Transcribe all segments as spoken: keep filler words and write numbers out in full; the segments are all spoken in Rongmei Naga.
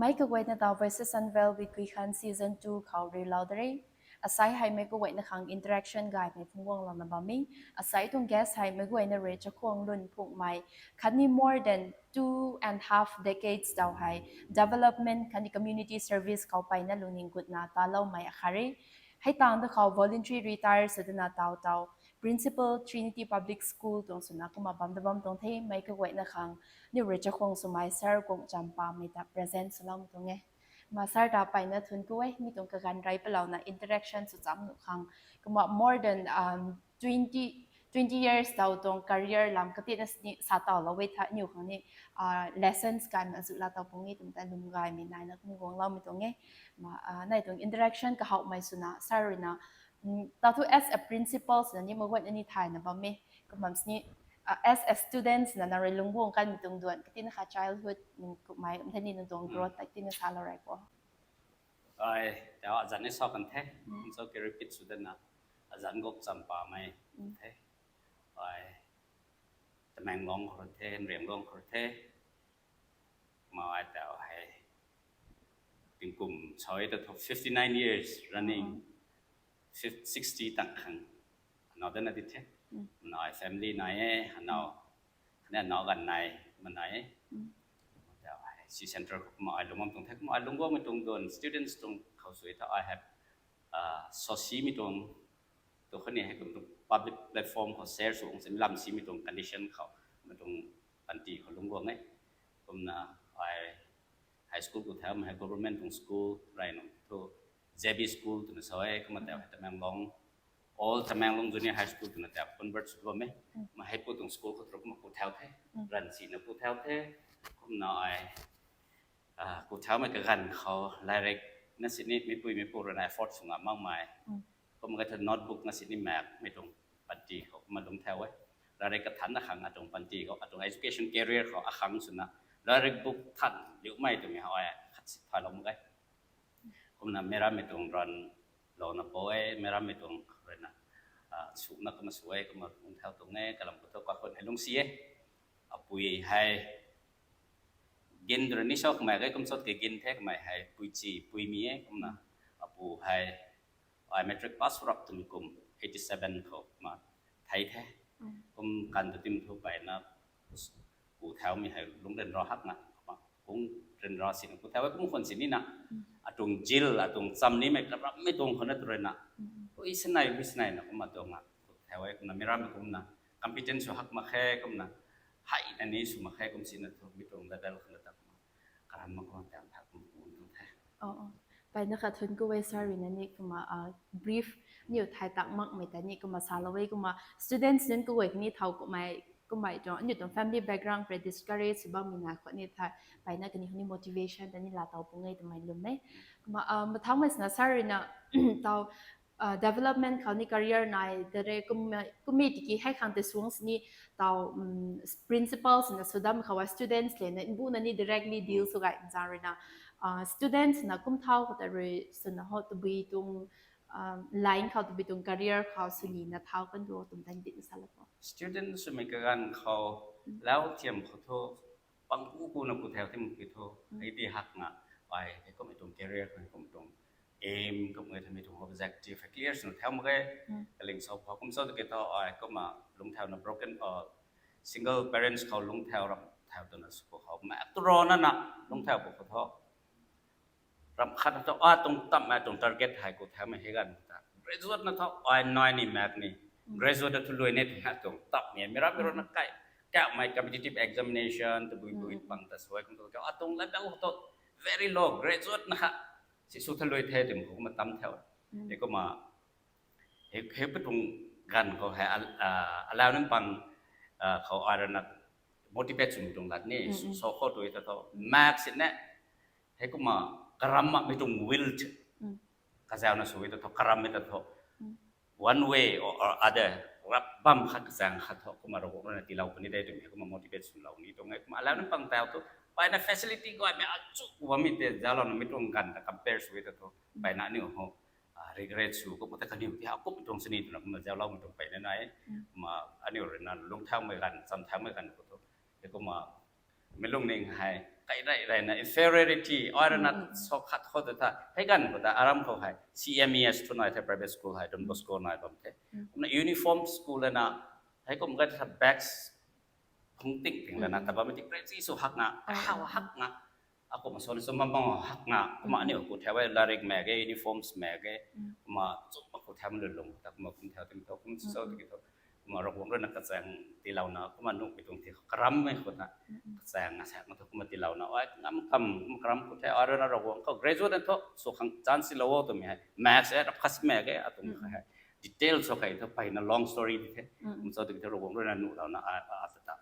Mei kaguayna tau Voices Unveiled with Guikhan Season two khou rilou dare. Asai hei mei kaguayna khang interaction gaymei phungc guanglouna bam e. Asai tuang guest hei mei guayna rui chakhwang lun phungmei khatni more than two and half decades tau hei development khatni community service khou peyna lungning gutna taloumei akhat re. Hei tangv da khou voluntary retire sw dana tau tau Principal Trinity Public School tuang swna kumna bam da bam tuang the. Mei kaguayna khang aniu rui chakhwang swmei Sir Guangcham Pamei ta present swloumei tuang e. Kumna Sir ta peyna thuanc ku e, mi tuang kaganv rey palouna interaction sw cham nuh khang. Kumna more than um, twenty, twenty years tau tuang career lam katina sini sa taulou e tha aniu khang ni uh, lessons gaymei azu laa tau pung e twmei ta lwm gaymei naina kum guangloumei tuang e. Kumna uh, nai tuang interaction kahawmei swna Sir ruina um, tau thu as a principal swna ni mei guayna ni thayna bam e. Kumna sini uh, as a student swna nang rui lungc guang kanmei tuang duan katina kha childhood um, kummei um thani nang tuang growth ta tina salou rey ko. Ai, tau azanc ni sa kan the. Kum cho ke repeat sw dana. Azanc Guangcham Pamei the. Ai, Tamenglong khou the, Nriamlong khou the. Mei tau hei tingkum sa e ta thu fifty nine years running, fif- sixty tang khang. Anau dana di the. Nai family nai e, anau, khatni anau ganv nai, ma nai e. Tau hei si centre khou kumna ai lungc bam tuang the, kumna ai lungc bammei tuang duan students tuang khou sw e tha I have uh, so simei tuang tu khatni hei kum tuang public platform khou share sw ung sini lam simei tuang condition khou, mei tuang panty khou lungc guang e. Kumna ai high school ku thaumei hei government tuang school rey nung thu J B school twna sa e, kumna tau hei Tamenglong, Old Tamenglong Junior High School twna tau convert sw bam e. Ma hei pu tuang school khou thu kumna ku thau the, ranv sina ku thau the. Kumna ai uh, ku thaumei kaganv khou lairik na sini meipui meipu ruina afford sw ngam makmei. Kumna kata notebook na sini makmei tuang panty khou kumna lungc thau e. Lairik kathanna khang atuang panty khou, atuang education career khou akhang swna lairik book than liumei twmei hei khat si thalou mak e. Kumna meic rammei tuang ranv louna pw e, meic rammei tuang ruina uh, suna kumna sw e, kumna lungc thau tuang e, kalam khou thu kakhun hei lungc si e. Apui hei gin rui ni sa kamei e, kum sot ke gin the, kamei hei puichi puimi e. Kumna apu hei ai matric pass rap twmei kum eighty seven khou kumna thei the. Kum kan tu tim thu peyna ku thaumei hei lungc ryanra hakna, kumna kung ryanra sina ku thau e, kum khwan sini na atuang zil, atuang cham nimei karammei tuang khou na tu ruina ui sinei, ui sinei na kumna tuang na ku thau e. Kumna meic rammei kumna competence sw hak mak khe, kumna hei na ni sw mak khe, kum sina thu mi tuang level khou na ta kumna karam mak kumna tang thak kum kum tuang the. Peyna kha thuanc ku e Sir ruina ni kumna uh, brief niw thay tak makmei ta ni kumna salou e. Kumna students nunc kaguay kani thau kummei, kummei tuang aniu tuang family background rui discourage sw bammei nai khou ni tha peyna kaniw ni motivation ta ni laa tau pung e twmei lwm e. Kumna uh, mathaumei swna Sir ruina tau uh, development khou ni career nai dare, kum kummei tiki hei khang tei suang sini tau um, principal swna sw dam khou students lena mbuna ni directly deal sw gay nza ruina uh, students na kum thau khou ta rui swna ho tabui tuang uh, line khou tabui tuang career khou swni na thau kan du twmei ta ni di salou ko. Student swmei kaganv khou lau thiam khou thu pang ku ku na ku thau tim ki thu, hei di hakna ai hei kummei tuang career khou kummei tuang aim, kummei tuang objective clear swna thau mak e. Kaling sou khou kum sou tu ki thu ai kumna lungc thauna broken uh, single parents khou lungc thau ram thau twna sw khou mak tu rana na lungc thau khou thu ram khat thu atuang tammei tuang target hei ku thaumei hei ganv ta graduate na thu ai nai ni mak ni, graduate thu lui ni twna tuang tammei meic rammei rui na kai, kaimei competitive examination tabui bui pang ta sw e, kum thu atuang level thu very low, graduate na kha si sw tha lui the twmei khou kumna tam thau. Hei kumna hei, hei pu tuang ganv khou hei uh, alau nunc pang uh, khou ai ruina motivate swmei tuang lat ni sw khou tu ta thu mak sini hei kumna karam makmei tuang will kazauna sw ta thu karammei ta thu one way or other rap bam khat kazaeng khat thu kumna Ravguangc ruina tiilou puni de twmei kumna motivate swlou ni tuang e. Kumna alau nunc pang tau thu peyna facility gaymei achu bammei tei zaulouna mei tuang ganv ta compare sw ta thu peyna aniu ho uh, regret sw kumna ta kaniw ti akum tuang sini twna kumna zauloumei tuang peyna nai. Kumna aniu ruina lungc thaumei ganv, cham thaumei ganv khou thu hei kumna mei lungning hei kai rey reyna inferiority ai rui na so khat khou ta tha hei ganv khou ta aram khou hei C M E S thu nai the, private school hei Don Bosco nai bam the. Kumna uniform school lana hei kum ga tha bags phung ting ting lana ta bam ti crazy sw hak nga, how hak nga, akumna sw ni sw mama hak nga, kumna aniu ku the e larik mak ge, uniforms mak ge, kumna chum ma ku the e lulung ta kumna kum the ting tho kum sw tiki tho. Kumna Ravguangc rui na kachaeng tiilouna kumna nuhmei tuang thi karam mei khou na kachaeng na sak na thu kumna tiilouna ai ngam kam kumna karam khou the, ai rui na Ravguangc khou graduate thu sw khang chance lou o twmei hei maths e rap khat si mak ge atuang kha hei detail sw kei thu mpeyna long story di the. Kum sw tiki thu Ravguangc rui na nuhlouna ai ata ta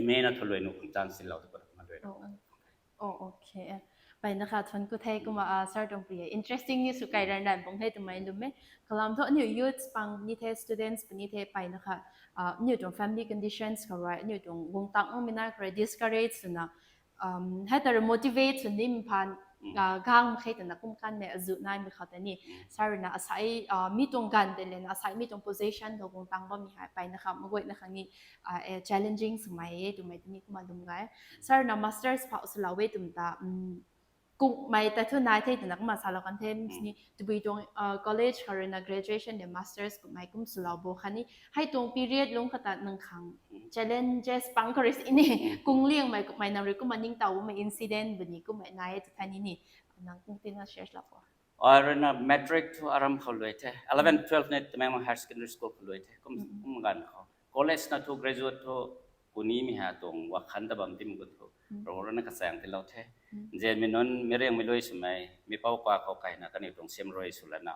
M A na thu lui nuh khang chance lou tu kumna lui. Oh, okay. Mpeyna kha thuanc ku the kumna sir tuang pui interesting ni sw kai ran ran bung the twmei lwm e. Kalam thu aniu youths pang ni the, students puni the, mpeyna kha aniu tuang family conditions khou rui aniu tuang guang tang makmei nai khou rui discourage swna hei ta rui motivate sw ni mphan gang mak khe twna kum kanmei azuh naimei khou ta ni sir rui na asei mi tuang ganv tei lana asei mi tuang position khou guang tang bammei hei mpeyna kha maguayna khang ni challenging swmei e twmei ta ni kumna lwm gay. Sir na masters phou swlou e twmei ta kummei ta thu nai the twna kumna salou kan the, ni tabui tuang college khou rui na graduation de masters kummei kum swlou bo khatni hei tuang period lungc khou ta nang khang challenges pang khou rui si ni kung liangmei kummei nang rui kumna ningtow bammei incident bu ni kummei nai e tw tha ni ni nang kung tina share lou po. Ai rui na matric thu aram khou lui the, eleven twelve ni Tamenglong Higher Secondary School khou lui the. Kum kum ganv khou college na thu graduate thu kunimei ha tuang wakhan ta bam tim khou thu Ravguangc rui na kachaeng tiilou the. Nzianmei nunc mi riangmei lui swmei mi pou ka khou kaina kaniw tuang siamruai sw lana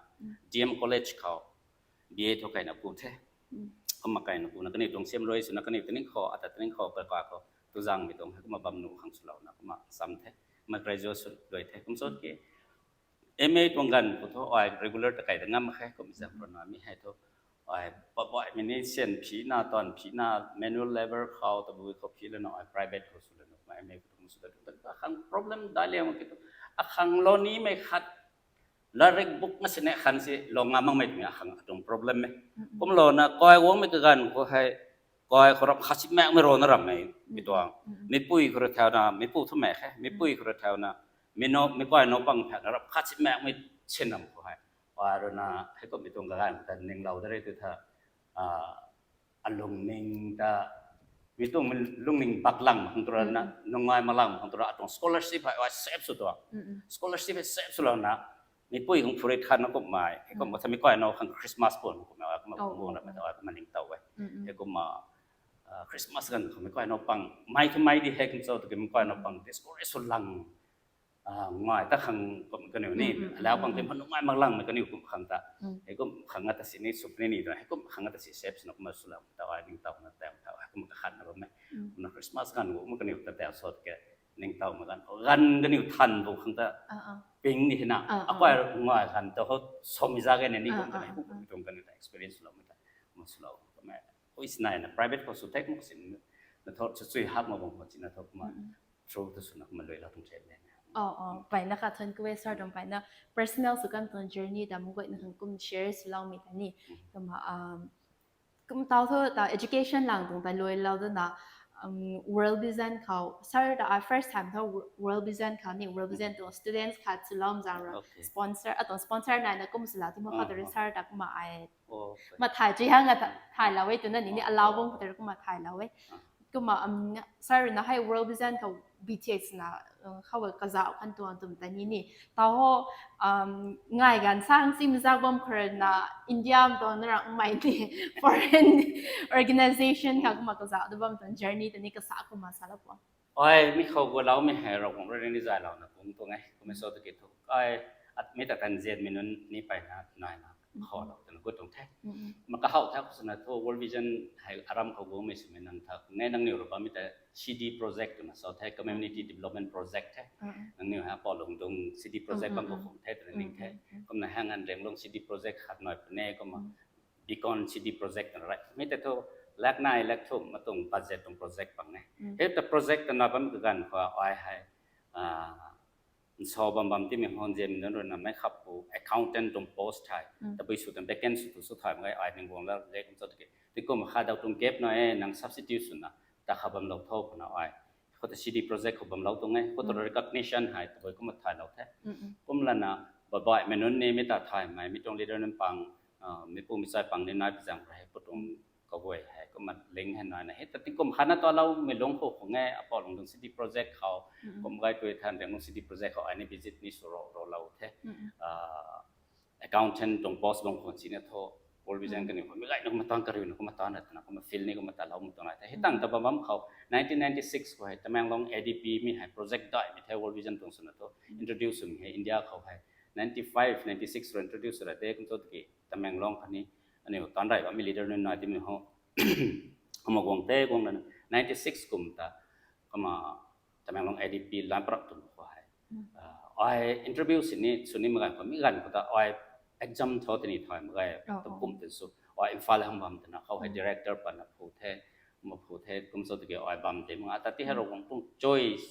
D M College khou B A thu kaina ku the. Kumna kaina kuna kaniw tuang siamruai swna kaniw taning khou ata taning khou ka ka khou tuzangmei tuang hei kumna bam nuh khang swlouna kumna sam the. Kumna graduate sw lui the kum sw ki M A tuang ganv khou thu ai regular ta kai ta ngam khe kum zam rui na mi hei thu ai pabaihmei ni syan phina taanv phina manual labour khou tabui khou phi lana ai private khou sw lana kumna M A khou tuang sw ta tu ta akhang problem dai liang ki thu akhang lou nimei khat larik book na sine khan si lou ngam makmei twmei akhang atuang problem e. Kumlouna kai guangmei kaganv khou hei kai khou rap khat si makmei rui na rammei mi tuang mipui khou rui thauna mipu thu mak khe, mipui khou rui thauna mi no mi kai no pang phauna rap khat si makmei sinam khou hei ai rui na hei kummei tuang kaganv ta ninglou da re tu tha alungning ta mi tuang lungning baklang khang tu rana nungai malang khang tu ra atuang scholarship hei ai save sw tuang scholarship hei save swlouna mipui khang phurit khat na kummei hei kum tha mi kai no khang Christmas pun kummei ai kumna kum guang ramei ta ai kumna ningtow e. Hei kumna Christmas ganv khou mi kai no pang mei thu mei di hei kum cho tu ki mi kai no pang discourage sw lang ngai ta khang kum kaniw ni alau pang ti manu ngai mak langmei kaniw kum khang ta hei kum khang ata si ni sw puni ni tu hei kum khang ata si save swna kumna swlouna ta ai ningtowna ta ta hei kum kakhatna bammei kumna Christmas ganv khou kumna kaniw ta ta sw ke ningtowmei ganv khou ganv kaniw than bu khang ta ping ni hina akai ngai ganv ta khou swmei za ge ni kum ta hei kum kum tuang kaniw ta experience swloumei ta kumna swlou kumna ui sinaina private khou sw thek mak sin na thot sw chui hak ma bang khou china thot kumna through tu swna kumna lui lou tuang the ne. Mpeyna kha thuanc ku e sir tuang mpeyna personal sw kan tuang journey ta maguayna khang kum share swloumei ta ni kumna kum tau thu ta education lang tuang ta lui lou dana World Vision khou sir ta ai first time thu World Vision khou ni World Vision tuang students khat swlou zang ra sponsor atuang sponsor naina kum swlou ti ma khou ta rui sir ta kumna ai mathai chi hang a thaylou e twna ni ni alau bam khou ta rui kumna thaylou e. Kumna sir rui na hei World Vision khou B T S na khou kazauh kan tuang twmei ta ni ni tau ho ngai ganv sang si mazak bam khou rui na India tuang na ramei ni foreign organization khou kumna kazauh tu bam tuang journey ta ni kasa kumna salou po. Ai mi khou guloumei hei Ravguangc rui ni zaylouna kum tuang e kummei sw tu ki thu ai at mi ta tan zianmei nunc ni mpeyna naina khoulou twna gut tuang the. Ma kahow tha khou swna thu World Vision hei aram khou guangmei swmei nang tha ne nangniw rui bammei ta C D project twna sa the, community development project the. Nangniw hei apou lung tuang C D project bang khou khum the twna ning the. Kumna hang an reng lung C D project khat nai pune kumna Beacon C D project twna rai mi tei thu lak nai lak thum ma tuang budget tuang project bang e. Hei ta project twna bam kaganv khou ai hei nsa bam bam timei hon zianmei nunc rui na mei khap pu accountant tuang post thei tabui sw tuang vacant sw tu sw thay mak ge ai ning guang la ge kum cho tiki ti kum kha dau tuang gap na e nang substitute swna ta kha bamlou tho puna ai Khou ta C D project khou bamlou tuang e, khou ta recognition hei tabui kumna thaylou the. Kumlana babai mei nunc ni mi ta thaymei, mi tuang leader nunc pang, mi pu mi chai pang ni nai pizang rei pu tuang kaguay hei kumna ling hei naina hei ta tingkum khatna taloumei lungc khou khang e, apou lung tuang C D project khou, kum gay tui than deng lung C D project khou ai ni visit ni sw ro rolou the. Accountant tuang post bang khwan sina thu, World Vision kaniw khou mi gay na kumna tan kariuna kumna tan na twna kumna field ni kumna talou mu tuang nai the. Hei tang ta bam bam khou nineteen ninety-six khou hei Tamenglong A D B mi hei project daihmei the World Vision tuang swna thu introduce swmei hei India khou hei ninety-five, ninety-six rui introduce sw ra de kum cho tiki Tamenglong khatni aniu tan rey bammei leader nunc nai timei ho. Kumna guang the guang lana ninety-six kum ta kumna Tamenglong A D B lam prap tum khou hei ai interview sini sw ni mak ganv khou mi ganv khou ta ai exam tho tini thay mak ge, kum tin sw ai Imphal hang bam twna khou hei director pana phu the, ma phu the kum cho tiki ai bam tei mak ta ti hei Ravguangc tuang choice,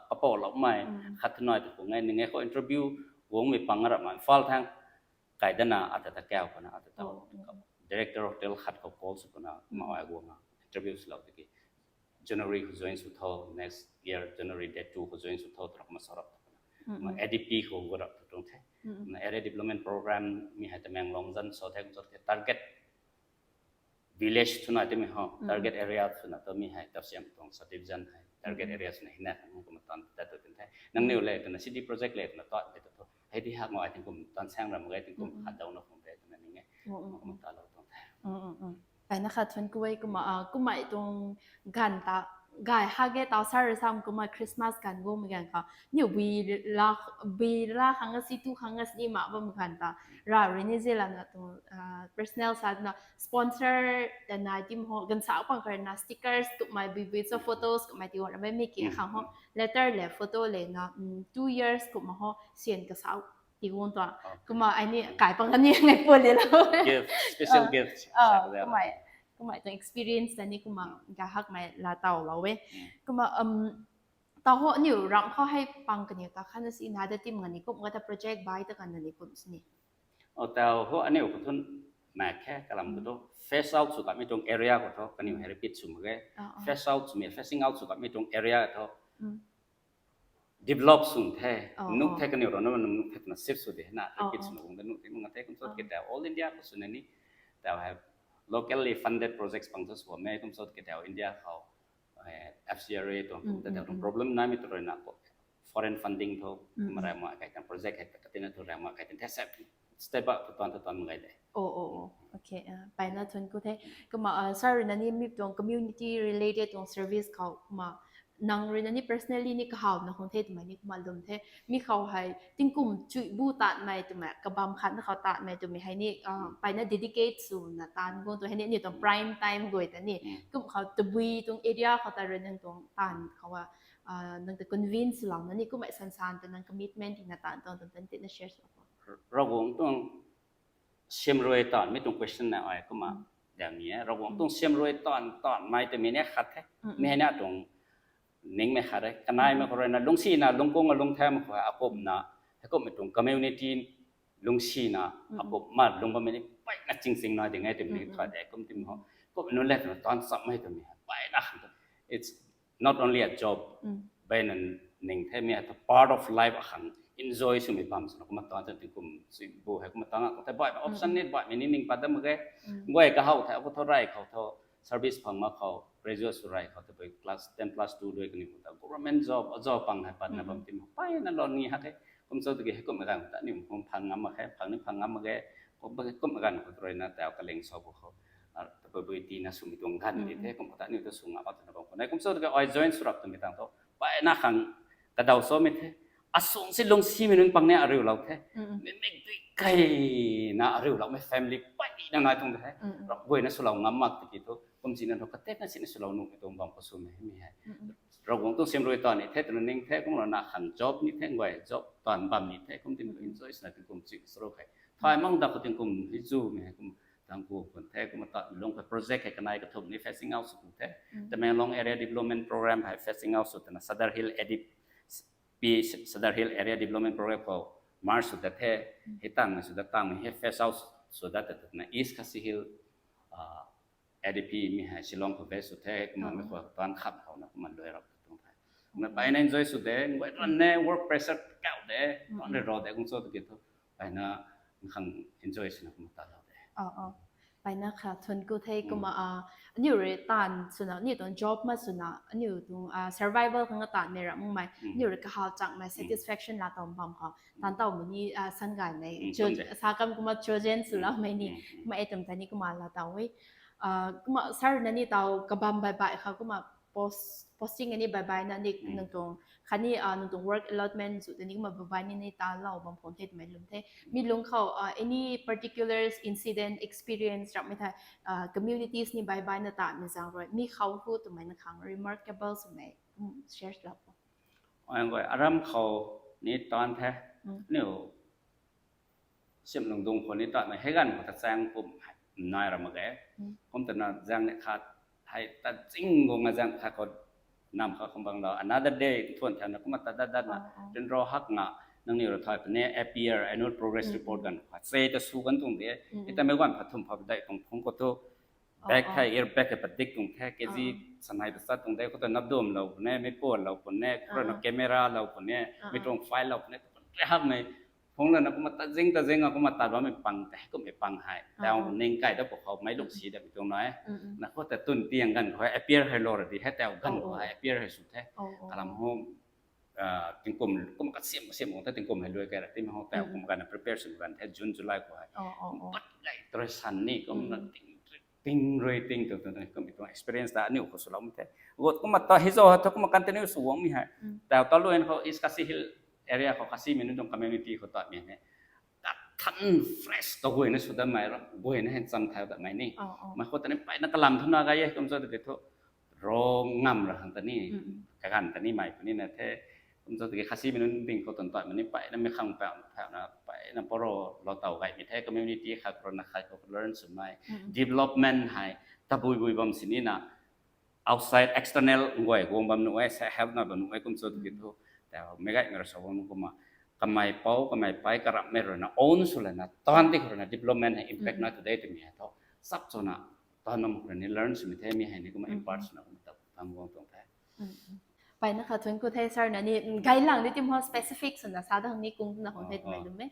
kapouloumei khat nai tu khang e ning e khou interview guangmei pang a rap ma Imphal thang kai dana ata ta kau pana ata ta director hotel khat khou call sw pana ma ai guang a interview swlou tiki January khou join sw tho, next year January date two khou join sw tho twna kumna sa rap ta pana. Ma A D B khou gu rap ta tuang the. Na area development program mi hei Tamenglong zan so the kum cho tiki target village twna timei ho, target area twna tu mi hei tasiam tuang subdivision hei target area swna hina kumna tan ta tu tin the. Nangniw le twna C D project le twna tat le tu thu hei di hak ngai tingkum tan sang ram ge tingkum khat dauna khang de twna ning e. Kumna talou tuang the. Kaina khat thuan kuay kumna kummei tuang ganv ta gay ha ge tau sar sam kumna Christmas ganv guangmei ganv khou niu bui la bui la khang a si tu khang a sini mak bammei ganv ta ra rui ni ze lana tuang personal sa na sponsor ta nai tim ho ganv sa pang kar na stickers kummei bui bui cho photos kummei ti guang na bammei ki khang ho letter le photo le na two years kumna ho sian kasau ti guang tuang kumna ai ni kai pang kani ngai pun le lo. Gift, special gift. Kummei kummei tuang experience ta ni kumna gay hakmei la taw lou e. Kumna tau ho aniu ramh khou hei pang kaniw ta khatna si na da tim nga ni kum nga ta project bai ta kan na ni kum sini. O tau ho aniu khou thun mak khe kalam khou thu phase out sw kamei tuang area khou thu kaniw hei repeat sw mak ge. Phase out swmei, phasing out sw kamei tuang area thu develop sw the, nuh the kaniw rui na nuh the twna shift sw de na repeat swna guang da nuh the mak nga the kum cho tiki tau all India khou swna ni tau hei locally funded projects pang thu swmei kum cho tiki tau India khou FCRA tuang kum ta tau tuang problem naimei tu rui na foreign funding thu marai ma kai tang project hei katina thu rai ma kai tang the step step up tu tuan tu tuan mak gay de. Paina thuan ku the. Kumna sir rui na ni mi tuang community related tuang service khou kumna nang rui na ni personally ni kahawna khang the twmei ni kumna lwm the. Mi khou hei tingkum chui bu tatmei twmei kabam khatna khou tatmei twmei hei ni paina dedicate swna taanv guang tu hei ni aniu tuang prime time guay ta ni kum khou tabui tuang area khou ta rui nang tuang taanv khou a nang ta convince swlouna ni kummei sansan ta nang commitment tina taanv tuang tuang tan tina share sw Ravguangc tuang siamruai taanv mi tuang question na ai kumna dam ni e. Ravguangc tuang siamruai taanv taanv mai twmei ni khat the. Mi hei na tuang ningmei khat e. Kanaimei khou rui na lungcsina lungkung a lung the mak khou akumna heikumhmei tuang community lungcsina akumna lung bammei ni peyna chingching na ding e twmei ni khat de kum tim ho. Kum nunc le twna taanv chammei twmei peyna khang it's not only a job, beyna ning the mi hei ta part of life akhang enjoy swmei bam swna kumna taanv ta tingkum si bu hei kumna taanv a khou the baihmei option ni baihmei ni ning pat dam mak ge. Guay kahow the akhou thu rey khou thu service phang mak khou graduate sw rey khou tabui class ten plus two dui kaniw khou ta government job a job pang hei patna bam tim peyna lou ni hak e. Kum cho tiki heikumhmei ganv khou ta aniu kum phang ngam mak khe, phang ni phang ngam mak ge. Kumhmei ganv khou tu rui na tau kaling sw bu khou tabui bui tina swmei tuang ganv di the kum khou ta aniu ta sw ngam mak twna bam khou nai kum cho tiki ai join sw rap twmei tang thu peyna khang kadaw somei the. Asung si lungcsimei nunc pang ni ariulou the. Mimik dui keyna ariuloumei family peyna nai tuang the. Rap guayna swlou ngam mak tiki thu kum sina thu katekna sina swlou nuhmei tuang bam khou swmei mi hei Ravguangc tuang siamruai taanv ni the twna ning the kumna na khang job ni the guay job taanv bam ni the kum tingkum enjoy swna tingkum si sru khe. Thay mang da khou tingkum hei zumei hei kum tang ku khun the kumna ta lung khe project hei kanei kathumh ni phasing out sw ku the. Tamenglong Area Development Program hei phasing out sw twna Sadar Hill A D P, Sadar Hill Area Development Program khou merge sw dat the. Hei tangmei sw dat tangmei hei phase out sw dat ta twna East Khasi Hills A D P mi hei Shillong khou base sw the kumna mi khou taanv khat khouna kumna luai rap tuang the. Mpeyna enjoy sw de, nguay ran ne, work pressure kau de, tan re ro de, kum cho tiki thu. Mpeyna nkhang enjoy swna kum ta lou de. Mpeyna kha thun ku the kumna, aniu rui taanv swna, aniu tuang job ma swna, aniu tuang survival khang taanv mei ra mumei, aniu rui kahaw chakmei satisfaction la taw bam khou, taanv tawmei ni san gaymei, sa kam kumna chosen swloumei ni, kumna e tum ta ni kumna la taw e. Kumna sir na ni taw kabam bai bai kha kumna post, posting ani bai bai na ni nang tuang, khatni nang tuang work allotment zu tei ni kumna bai bai ni ni talou bam khwan the twmei lwm the. Mi lungc khou any particular incident, experience ramhmei thei communities ni bai bai na tamei zaeng rui mi khou hu twmei na khang remarkable swmei share lou po. Ai guay aram khou ni taanv the, aniu sim lungdung khou ni tatmei hei ganv khou ta chaeng pum nai ra mak ge. Kum twna zaeng ni khat hei ta zing guang a zaeng khat khou nam kha khang bang lou another day thuan thana kumna ta dat datna, ryanra hak nga, nangniw ra thay puni appear annual progress report ganv khat se ta sw kan tuang de. Itamei ganv khat thum pha dei tuang phung khou thu bag hei air bag hei padik tuang the, kg sanhei ta chat tuang de, khou ta napduam lou puni, mei puan lou puni, khou rui na camera lou puni, mei tuang file lou puni, tu pun re hakmei phung lana kumna ta zing ta zing a kumna tat bammei pang tei kummei pang hei taw ning kai da pw khou mei lungc si da mei tuang nai. Na khou ta tun tiang ganv khou appear hei lou ra di hei taw ganv khou hei appear hei sw the. Kalam hou tingkum kum kasiam kasiam khou the, tingkum hei luai kai ra timei hou taw kum ganv prepare sw ganv the, June July khou hei pat gay try san ni kumna ting ting rui ting tu tu kummei tuang experience ta aniu khou swloumei the. Gut kumna ta hi zo ha thu kumna continue sw guangmei hei, taw ta luan khou East Khasi Hills area khou Khasimei nunc tuang community khou tatmei ne kathan fresh kaguayna sw datmei ra guayna hei cham thau datmei ni. Mei khou ta ni mpeyna kalam thuna gay e kum cho tiki thu, ro ngam ra khang ta ni, kaganv ta ni mei puni na the. Kum cho tiki Khasimei nunc ding khou tun tatmei ni mpeyna mei khang pau phauna mpeyna paro lou taw gaymei the, community khat khou rui na khat khou learn swmei, development hei tabui bui bam sini na outside external nguay guang bam nuh e, self help na bam nuh e kum cho tiki thu, taw mei gaymei ra sa bam kumna kamei pou kamei pei karamhmei rui na own sw lana taanv ti khou rui na development hei impact na today twmei hei thu sap chona taanv bam khou rui ni learn swmei the, mi hei ni kumna impart swna kumna ta tham guang tuang the. Mpeyna kha thun ku the sir na ni, gaylang ni tim ho specific swna sa dang ni kung na khwan the twmei lwm e.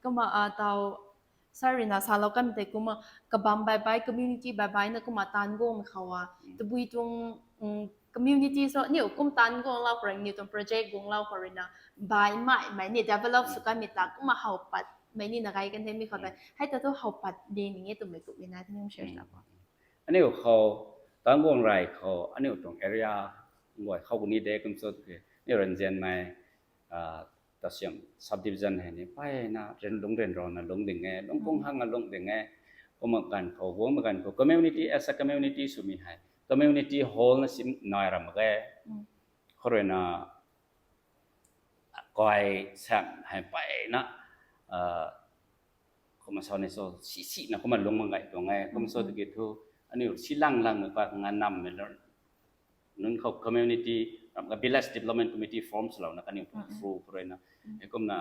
Kumna taw sir rui na salou kan tei kumna kabam bai bai community bai bai na kumna taanv guangmei khou a, tabui tuang community so aniu kum taanv guanglou khou rui, aniu tuang project guanglou khou rui na baihmei mei ni develop sw kanmei ta kumna how patmei ni na gay kan the mi khou tei hei ta thu how pat de ning e twmei kummei na the ni share sa po. Aniu khou taanv guang rey khou aniu tuang area nguay khou ni de kum cho tiki aniu Ranzianmei, Tasiam subdivision hei ni mpeyna lungc ryanrana lungc ding e, lungc kung hang a lungc ding e. Kumna ganv khou guangmei ganv khou community as a community swmei hei community hall na sim nai ra mak ge. Khou rui na kai sam hei mpeyna kumna sa ni so si si na kumna lungc mak gay tuang e kum cho tiki thu, aniu si lang langmei pa nga nammei nunc khou community, ramh ka village development committee form swlouna kaniw tuang through khou rui na, hei kumna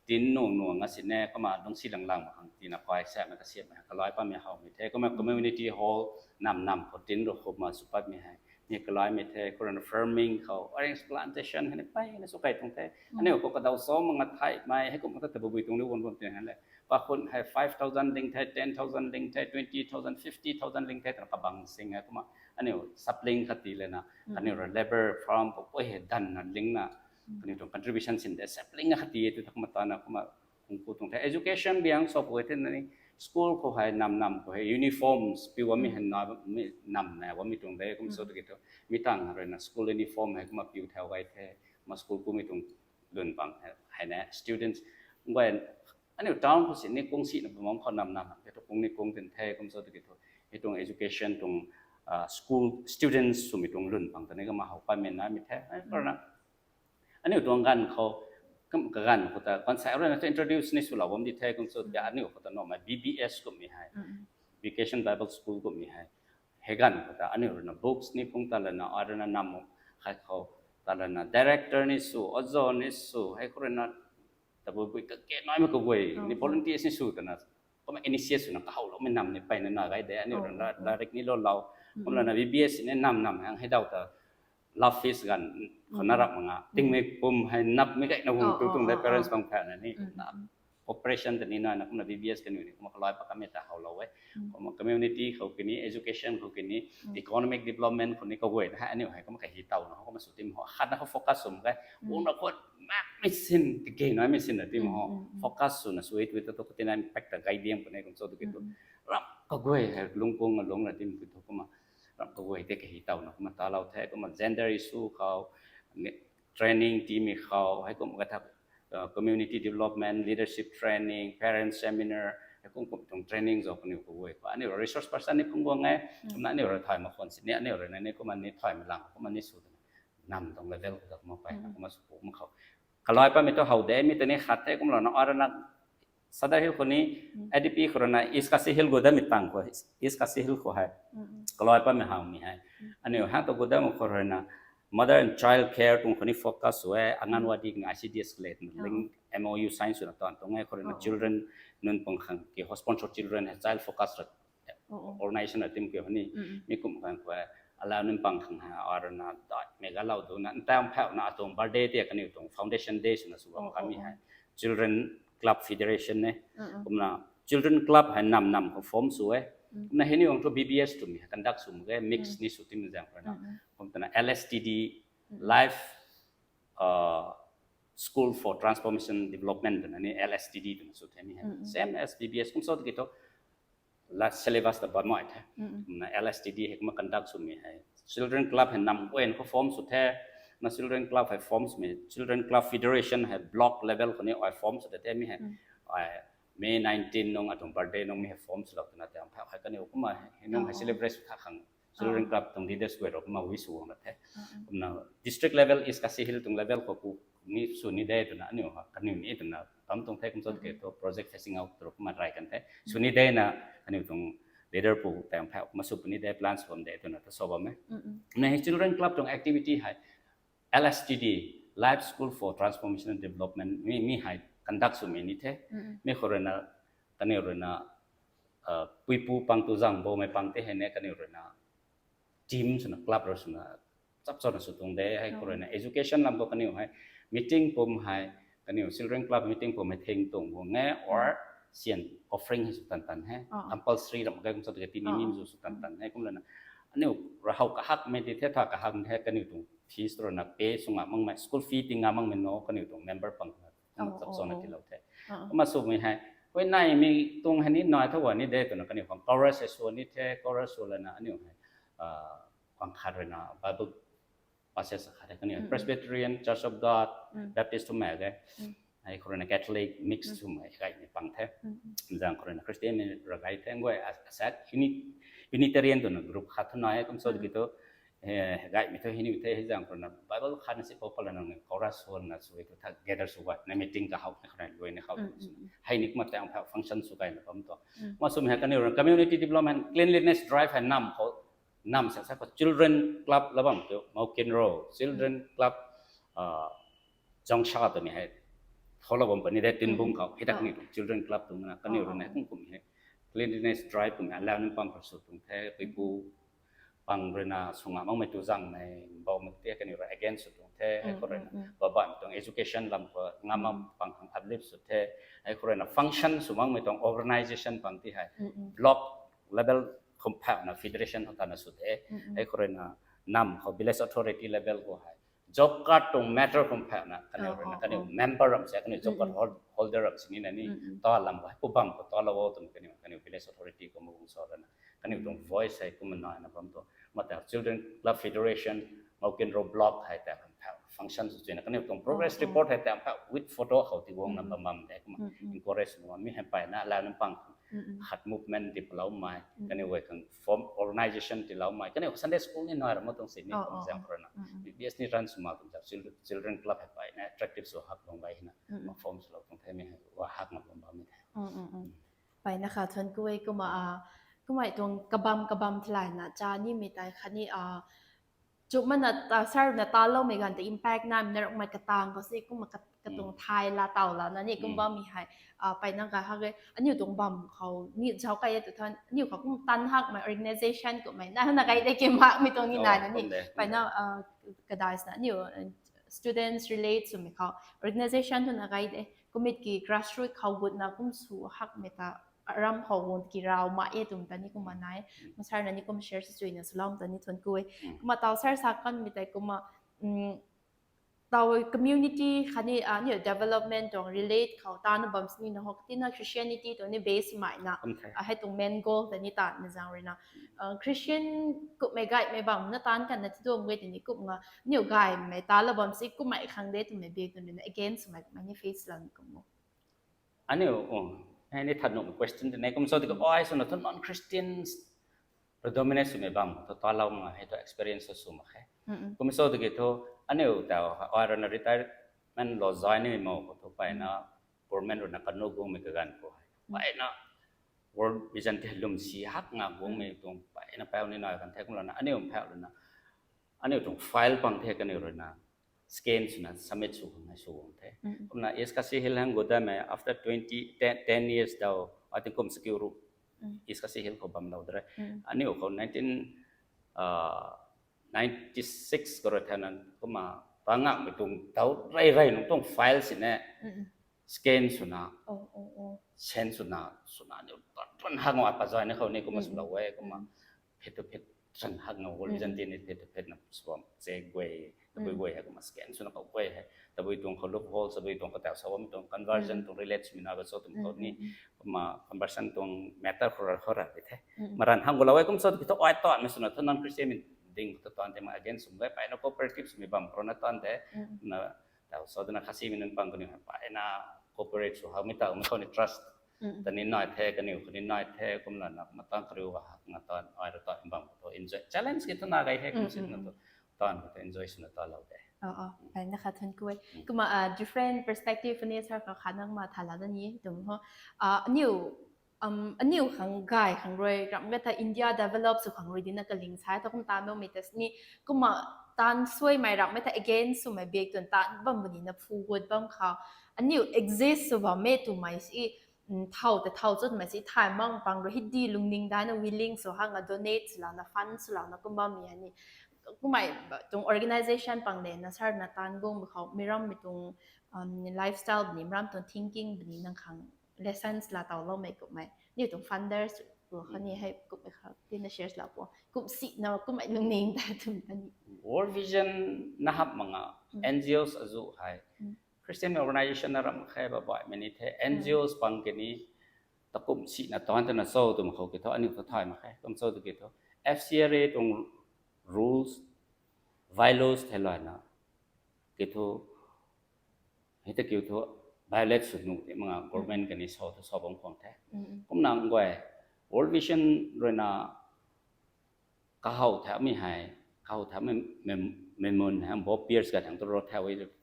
tin nuang nuang a sini kumna lungc si lang lang mak khang tina kai samei kasiammei kalai pammei howmei the, kumna community hall nam nam khou tin ru khou ma sw patmei hei ni kalaimei the. Khou rui na farming khou orange plantation hei ni mpeyna sw kai tuang the. Aniu khou kadaw cho mak nga theihmei hei kumna ta tabui bui tuang ni guang bam ti hei le, pa khun hei five thousand ling the, ten thousand ling the, twenty thousand, fifty thousand ling the twna kabang sing hei kumna aniu sapling khat tii lana, kaniw rui labour farm khou pui hei danna lingna, kaniw tuang contribution sin de sapling khat tii e tu ta kumna tana kumna kung ku tuang the. Education biang sw pui the na ni, school khou hei nam nam khou hei uniforms piu bammei hei na, nam na bammei tuang de kum cho tiki thu, mi tang rui na school uniform hei kumna piu thau gay the, ma school kumei tuang lun bang hei na students guay aniu town khou sini kung sina bam khou nam nam hei thu kung ni kung tin the kum cho tiki thu, hei tuang education tuang school students swmei tuang lun bang ta ni kumna how patmei naimei the. Khou rui na aniu tuang ganv khou, kaganv khou ta kan sa rui na introduce ni swlou bam di the kum cho tiki aniu khou ta nuhmei B B S kummei hei, Vacation Bible School kummei hei, hei ganv khou ta aniu rui na books ni phung ta lana, ai rui na nam khat khou ta lana director ni sw, ozo ni sw, hei khou rui na tabui bui kake naimei kaguay ni volunteers ni sw twna kumna initiate swna kahowloumei nam ni mpeyna na gay de. Aniu rui na latrik ni lou lou, kum lana B B S ni nam nam hang hei daw ta love feast ganv khou na rap mak nga tingmei pum hei napmei gayna guang tu tuang de parents bang phana ni na operation ta ni na na kumna B B S kaniw ni kumna kalai pa kamei ta howlou e. Kumna community khou kini, education khou kini, economic development khou ni kaguay na hei aniu hei kumna kahi taw na kumna sw tim ho khat na khou focus sw mak e. Kumna khou makmei sin tikey na mei sin na tim ho focus swna sw e tu ta tu katina impact ta gay diam puni kum cho tu ki tu rap kaguay hei lungkung alung na tim ki tu kumna rap kaguay tei kahi taw na kumna talou the kumna gender issue khou training timei khou hei kumna katha community development, leadership training, parent seminar, hei kum kum tuang training zau kaniw kaguay khou aniu resource person ni phung guang e. Kumna aniu rui thay mak khwan sini aniu rui na ni kumna ni thay mak lang kumna ni sw twna nam tuang level khou ta kumna pay na kumna sw pu mak khou kalai pamei tu how de mi tei ni khat the kumlou na arana Sadar Hill khou ni, A D P khou rui na East Khasi Hill gu damei tang khou, East Khasi Hill khou hei kalai pamei howmei hei aniu hang tu gu dam khou rui na mother and child care tuang khou ni focus sw e, Anganwadi kani I C D S le link M O U sign swna tan tuang e. Khou rui na children nunc pang khang ki ho sponsor children hei child focus ra organization a tim ki ho ni mi kum khang khou alau nunc pang khang hei arana daihmei galou duna ntaw phau na atuang birthday ti kaniw tuang foundation day swna sw bam kami hei children club federation e. Kumna children club hei nam nam khou form sw e. Kumna hei ni ang thu B B S twmei hei conduct sw mak ge, mix ni sw tim zaeng khou rui na kum twna L S T D, Life School for Transformation Development twna ni L S T D twna sw the mi hei same as B B S kum sw tiki thu la syllabus ta bammei the. Kumna L S T D hei kumna conduct swmei hei children club hei nam guay khou form sw the. Na children club hei form swmei children club federation hei block level khou ni ai form sw the mi hei ai May nineteen nung atuang birthday nung mi hei form swlou twna tei ang phau hei kaniw kumna hei nung hei celebrate sw tha khang children club tuang leaders guay rui kumna wish sw guang la the. Kumna district level, East Khasi Hill tuang level khou ku ni sw ni de twna aniu kaniw ni twna bam tuang the kum cho tiki thu project phasing out tu kumna rai kan the. Sw ni de na kaniw tuang leader pu tei ang phau kumna sw puni de, plan sw bam de twna ta sw bam e. Kumna hei children club tuang activity hei L S T D, Life School for Transformational Development mi mi hei conduct swmei ni the. Mi khou rui na kaniw rui na puipu pang tu zang bowmei pang tei hei ne kaniw rui na team swna club rui swna chap chana sw tuang de. Hei khou rui na education lam khou kaniw hei meeting pum hei kaniw children club meeting pum hei thing tuang guang e or sian offering hei sw tan tan he compulsory ram kai kum sa tu timi mi zu sw tan tan he kum lana aniu rahow kahakmei ti the tha kahakmei the kaniw tuang fees rui na pay sw nga makmei school fee ti nga makmei no kaniw tuang member pang chap chana tilou the. Kumna swmei hei huayneymei tuang hei ni nai tho ni de twna kaniw khang chorus hei sw ni the, chorus sw lana aniu hei khang khat rui na Bible passage khat hei kaniw Presbyterian, Church of God, Baptist twmei ge, hei khou rui na Catholic mix twmei gaymei pang the. Zang khou rui na Christian ni ra gay the guay asaekc Unitarian twna group khat thu nai e kum so ki thu gaymei thu hei ni the hei zang khou rui na Bible khat na si pau pala nang ni chorus sw na sw tu tha gather sw gay na meeting kahowmei khou rui na luai ni khou hei ni kumna tang phau function sw gayna bam tu. Kumna swmei hei kaniw rui na community development cleanliness drive hei nam khou nam sa sa khou children club la bam tu Maukin Ro children club Jongsha twmei hei follow bam puni de Tinbung khou hei tak ni children club twna kaniw rui na kum kum hei cleanliness drive twmei alau nunc pang khou sw tuang the, puipu pang rui na sw nga makmei tu zangmei bowmei ti kaniw rui against sw tuang the. Hei khou rui na babaimei tuang education lam khou nga mak pang khang uplift sw the. Hei khou rui na function sw makmei tuang organisation pang ti hei block level khum phau na federation khou tana sw the. Hei khou rui na nam khou village authority level khou hei job card tuang matter khum phau na kaniw rui na kaniw member ram se kaniw job card holder ram sini na ni ta lam khou hei pu bam khou talou o twmei kaniw kaniw village authority khou mung sa rui na kaniw tuang voice hei kumna nai na bam tu. Kumna ta children club federation Maukin Ro block hei ta kan phau function sw na kaniw tuang progress report hei ta phau with photo khou ti guang na bam bam de kumna encourage na mi hei pay na lau nunc pang khat movement ti paloumei kaniw guay khang form organisation tiiloumei kaniw Sunday school ni nai ra ma tuang sini kum zang khou rui na B B S ni run sw ma kum zang children club hei pay na attractive sw hak bam gay hei na ma form swlou tuang the mi hei wa hak na bam bam mi the. Payna kha thuan kuay kumna kumna tuang kabam kabam theilayna cha nimei tei khatni Chumna ta sir na taloumei ganv ta impact na na rukmei katang khou si kumna kat- katuang thai la taw la na ni kum bam mi hei, ah, pai na ga ha ge aniu tuang bam khou ni zau kai e tu than aniu khou kum tan hakmei organization kummei na na kai de kim hakmei tuang ni na na ni pai na, ah, kadai sna aniu, uh, students relate swmei khou organization tu na kai de kumit ki grassroot khou gut na kum sw hakmei ta aram khou guang ki rau ma e tum ta ni kumna nai. Masar na ni kum share swchui na swlou ta ni thun kui. Kumna taw sir sa kan mi tei kumna, um, taw community khatni, ah, ni development tuang relate khou ta na bam sini na hok tina Christianity tuang ni base mai na. Kum the. Ah, hei tuang main goal ta ni ta na zang rui na. Ah, Christian kummei gaymei bam na tan kan na ti duam gay ti ni kum nga. Niu gaymei ta la bam si kummei khang de twmei bik tu ni na against mei, mei ni face lan kum mo. Aniu, um, hei ni that nuh question de ne kum so ti ko, oi, so na thu non-Christians predominate swmei bam, thu ta lau nga, hei thu experience sw mak khe. Kum so ti ki thu, aniu tau, oi, rui na retirement lou zai ni mo, ko thu pai na, government rui na kanu guangmei kaganv khou hei. Pai na, World Vision ti lwm si hak nga guangmei tuang, pai na pau ni nai kan the kum lana, aniu pau lana, aniu tuang file pang the kaniu rui na, scan swna submit sw khang hei sw guang the. Kumna East Khasi Hills hang gu da mei after twenty, ten, ten years dau, I think kum sakiu ru. East Khasi Hills khou bam lou de re. Aniu khou nineteen, uh, ninety six khou rui thana kumna, pa ngakmei tuang dau rey rey nung tuang file si ne, scan swna, send swna, swna niu ta tuan hak nga pa zai na khou ni kumna swlou e, kumna, phet tu phet, san hak nga World Vision ti ni phet tu phet na swam che guay, tabui guay hei kumna scan swna kau guay hei, tabui tuang khou loophole, tabui tuang khou tau sa bam tuang conversion tuang relate swmei na ba so tuang khou ni, kumna conversion tuang matter khou ra khou ra di the. Maran hang gu lou e kum so tu ki thu oi tuan mei swna thu non-Christian mei ding khou tu tuan te ma against swm guay, pai na cooperatives mei bam khou na tuan de, na tau so tu na Khasi mei nunc pang kaniu hei pai na cooperate sw hak mei tau mei khou ni trust ta ni nai the, kaniu khou ni nai the, kum lana kumna tang kariu hak nga tuan, oi ra tuan bam khou tu enjoy. Challenge ki thu na gay he kum si na tu tuan khou tu enjoy swna tuan lou de. Oh, oh, pai na kha thun kui. Kumna, ah, different perspective ni sir khou kha nang ma tha la da ni tum ho. Ah, aniu, um, aniu khang gay khang rui ram ga tha India develop sw khang rui di na kaling sai tha kum ta no mei ta sini kumna tan suai mei ram mei tha against swmei bik tuan tan bam bu ni na phu gut bam khou aniu exist sw bam mei twmei si, um, thau ta thau chutmei si thay mang pang rui hei di lungning dai na willing sw hak nga donate swlou na fund swlou na kum bam mi hei ni. Kummei tuang organization pang de na sir na tan guang bu khou mei ram mei tuang, um, lifestyle bu ni, mei ram tuang thinking bu ni nang khang lessons la tau lou mei kummei. Niu tuang founders bu khou ni hei kummei khou ti na shares la po. Kum si na kummei lungning ta tum ta ni. World Vision na hap mak nga, N G Os azu hei. Christian organization na ram khe ba bai mei ni the, N G Os pang ke ni, ta kum si na tuan ta na so tum khou ki thu, aniu thu thay mak khe, kum so tu ki thu, F C R A tuang rules, bylaws the lana, ki thu, hei ta kiu thu, violate sw nuh ti mak nga government ke ni so thu so bam khwang the. Kumna nguay, World Vision rui na, kahow tha mei hei, kahow tha mei, mei, mei mun hei, bo peers ka thang tu ro tha wei tu.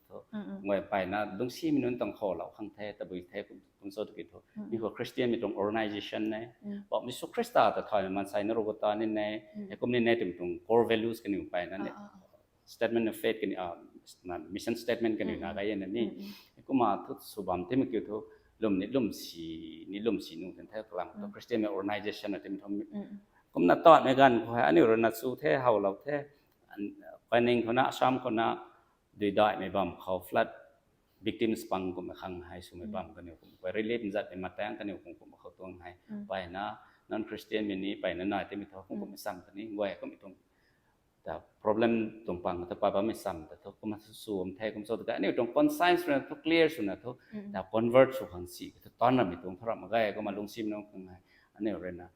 Nguay pai na, lungsimei nunc tuang khou lou khang the, tabui the, kum, kum so tu ki thu. Mi khou Christian mei tuang organization ne. Bo mi Jisu Khrista ta thay na maansei na ro ko ta ni ne. Hei kum ni ne tum tuang core values kaniw pai na ne. Statement of faith kaniw, ah, na mission statement kaniw na gay na ni. Kumna thu sw bam ti mei kiu thu, lwm ni lwm si, ni lwm si nu ten the kalam thu Christian mei organization na ti mei thu. Kumna tuan mei ganv khou hei, aniu rui na chu the, how lou the, an-, Kaineng khou na, Assam khou na, dui dai mei bam khou flood victims pang kum khang hei swmei bam kaniw kum, koi relief nzat mei matang kaniw kum kum khou tuang hei, pai na, non-Christian mei ni, pai na nai ti mei thu, kum kum sam kani, guay kum tuang ta problem tuang pang ta pa bammei sam ta thu, kumna thu sw am the, kum so ta ka, aniu tuang conscience rui na thu clear swna thu, ta convert sw khang si, thu tan ramei tuang thu ram gay, kumna lungsim nung khang hei, aniu rui na,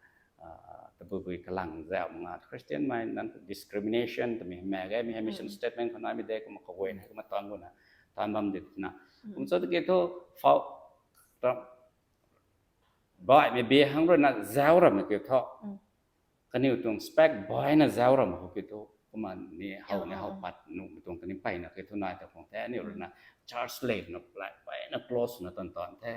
ah, tabui bui kalang zau nga, Christian mei nan discrimination, tami mei gay, mi hei mission statement khou nai mei de, kumna kaguay na, kumna tan gu na, tan bam di na. Kum so ta ki thu, fau, ta, bai mei bi hang rui na, zau ramei ki thu. Kaniw tuang spec bai na zau ram khou ki thu, kumna ni how ni how pat nuh mei tuang kani pai na ki thu nai ta khang the, aniu rui na church lev na pai na close na tan tan the.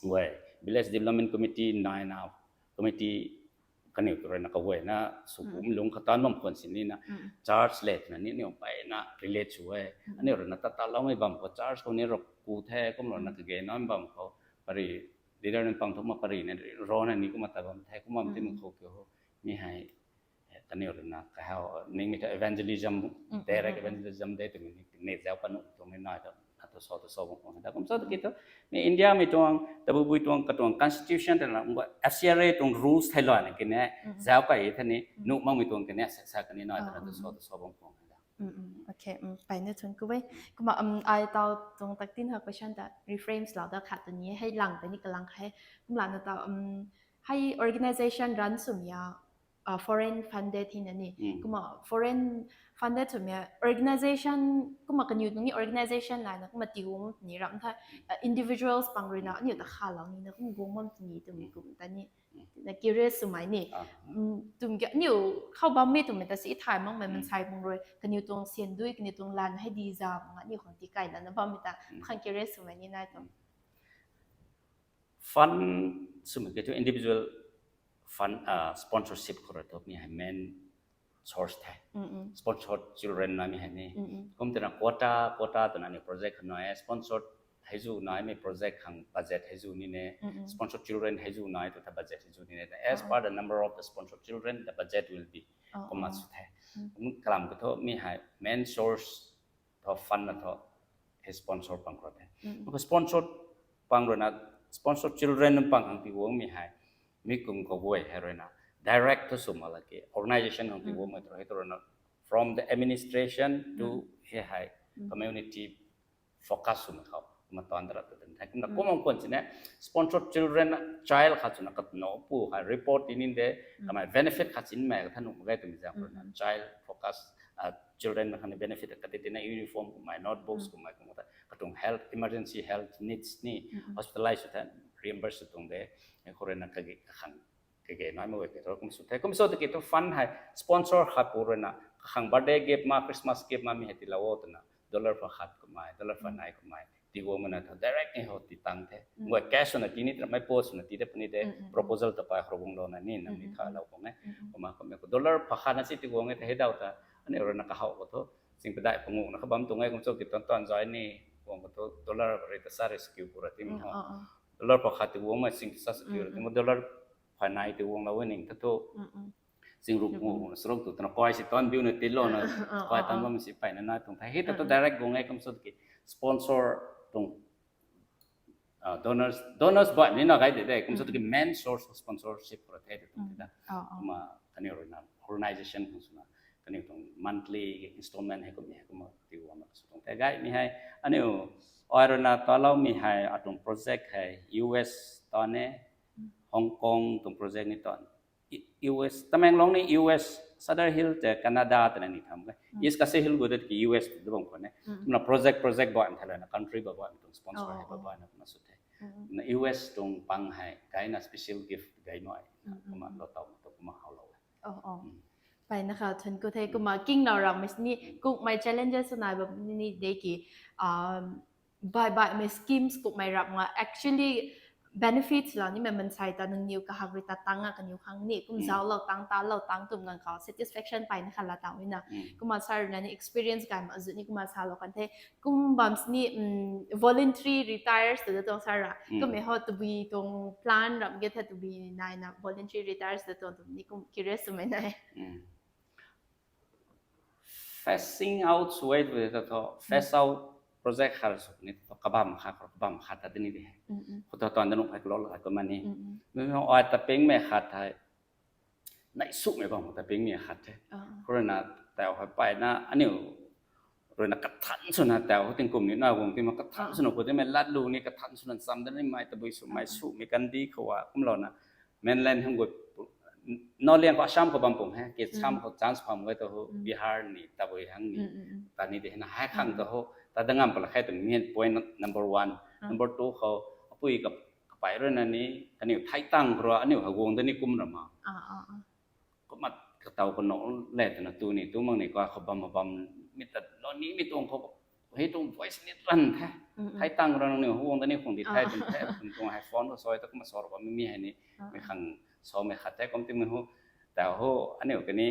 Guay, village development committee nai na, committee kaniw tu ruina kaguayna sw kum lung khatan bam khwan sini na, church le twna ni aniu mpeyna relate sw e. Aniu ruina tataloumei bam khou church khou ni rap ku the, kumlouna kage naimei bam khou pari, leader ni pang thu ma pari ni rona ni kumna ta bam the, kumna ti ma khou kiu ho. Mi hei kaniw ruina kahaw ningmei thu evangelism, direct evangelism de twmei ni zauc kanu tuang ni nai ta, na tu so tu so bam khwan da. Kum so tu ki thu mi Indiamei tuang tabui bui tuang katuang constitution twna FCRA tuang rules theilouna kine, zauc kai the ni nuh makmei tuang kine sa sa kani nai ta, na tu so tu so bam khwan da. Okay, mpeyna thun ku e. Kumna ai taw tuang tak tin ha question ta reframes lou da khat tu ni hei lang ta ni kalang khe. Kumlana ta hei organization run swmei a foreign funded hina ni. Kumna foreign funded swmei a organization, kumna kaniw tuang ni organization layna kumna tii guang bam ni ram the, individuals pang ruina aniu ta khalou nina kum guang bam ni twmei kum ta ni na curious swmei ni. Twmei ki aniu khou bammei twmei ta si thay makmei mansei pung rui kaniw tuang siandui, kaniw tuang lan hei di za nga aniu khang tii kailana bammei ta khang curious swmei ni nai tuang. Fund swmei ki thu individual fund, sponsorship khou rui thu mi hei main source the. Sponsored children na mi hei ni. Kum twna quota, quota twna ni project khou nai e, sponsored hei zu naimei project khang budget hei zu ni ne, sponsored children hei zu nai tu ta budget hei zu ni ne, as per the number of the sponsored children the budget will be. Kumna sw the. Kalam ki thu mi hei main source thu fund na thu hei sponsor pang khou the. Sponsored pang ruina, sponsored children pang khang tii guangmei hei mi kum kaguay hei ruina direct thu sw mak la ki organization khang tii guangmei tu hei tu ruina from the administration to hei hei community focus swmei khou kumna tan da ra tu the. Kumna kum ang khwan sini sponsored children, child khat swna katna pu hei report ti ni de, kamei benefit khat sinmei katha nuh mak ge twmei zaeng khou ruina child focus children na khang benefit kati tina uniform kummei, notebooks kummei, kumna katuang health, emergency health needs ni, hospitalize sw the, reimburse sw tuang de. Khou ruina kage kakhang kage naimei guay ki thu kum sw the. Kum so tiki thu fund hei sponsor khat pu ruina kakhang birthday gift ma, Christmas gift ma mi hei tiilou o twna dollar pha khat kummei, dollar pha nai kummei tii guangmei na thu direct ni ho tii tang the. Guay cash swna tii ni twna mei post swna tii de puni de, proposal ta pai khou guanglouna ni nang ni thalou khang e. Kumna kummei khou dollar pha khat na si tii guang e the hei daw ta aniu ruina kahaw khou thu sing padai panguh na kha bam tuang e. Kum so ki tan tan zay ni guang khou thu dollar rui ta sa rescue pu ra ti mi ho. Dollar pha khat tii guangmei sing ta sa rescue ra ti mi dollar pha nai tii guanglou e ning ta thu sing ruk ngu na saruk tu twna kai si tan biuna tiilouna kai tan bam si peyna nai tuang the. Hei ta thu direct guang e. Kum so tiki sponsor tuang donors, donors baihmei ni na gai de de. Kum so tiki main source of sponsorship khou ra the tuang da. Kumna kaniw ruina organization khang swna kaniw tuang monthly installment hei kummei hei kumna tii guangna sw tuang the. Gaymei hei aniu ai ruina taloumei hei atuang project hei US tan e, Hong Kong tuang project ni tan. US, Tamenglong ni US, Sadar Hill tei Canada twna ni tham e. East Khasi Hills gu de tiki US tu bam khwan e. Kumna project, project baihmei theilouna country ba baihmei tuang sponsor hei ba baihna kumna sw the. Na US tuang pang hei kaina special gift gaymei kumna lou taw tu kumna howlou e. Peyna kha thun ku the. Kumna kinglouna rammei sini kummei challenges sw nai bam ni de ki, baih baihmei schemes kummei rap nga actually benefits lou nimei mansei ta nangniw kahak rui ta tang a kaniw khang ni kum zauclou tang, talou tang twmei ganv khou satisfaction peyna kha la tang na. Kumna sir na ni experience gaymei azuh ni kumna salou kan the. Kum bam sini voluntary retires ta da tuang sir ra. Kummei ho tabui tuang plan ram ge the tabui naina voluntary retires ta tuang twmei ni kum curious swmei nai. Phasing out sw e tw ta thu phase out project khat sw ni thu kabam khat, kabam khat ta tini de. Khou ta tuan da nuh hei kalou la hei kumna ni. Mi ai ta pingmei khat hei nai sumei bam khou ta pingmei khat the. Khou ruina tau hei peyna aniu ruina kathan swna tau hei tingkum ni na guang ti ma kathan swna khou ti mei latlu ni kathan swna cham da ni mei tabui swmei sumei kandi khou a kumlouna mainland hang gu North liang khou Assam khou bam pung he, ki Assam khou chance pham e ta ho Bihar ni tabui hang ni ta ni de na hei khang ta ho ta da ngam pala khe twmei point number one. Number two khou apui ka kapey ruina ni kaniw thei tang khou rui aniu hei guang da ni kum ra ma. Kumna kataw kanow le twna tu ni tu mak ni ka khou bam bam mi ta lou nimei tuang khou hei tuang voice ni ran the. Thei tang rui nangniw hei guang da ni khang di the twna the. Kum tuang hei phone khou sw e ta kumna sw ra bam mi hei ni mi khang swmei khat the kum timei ho. Tau ho, aniu kani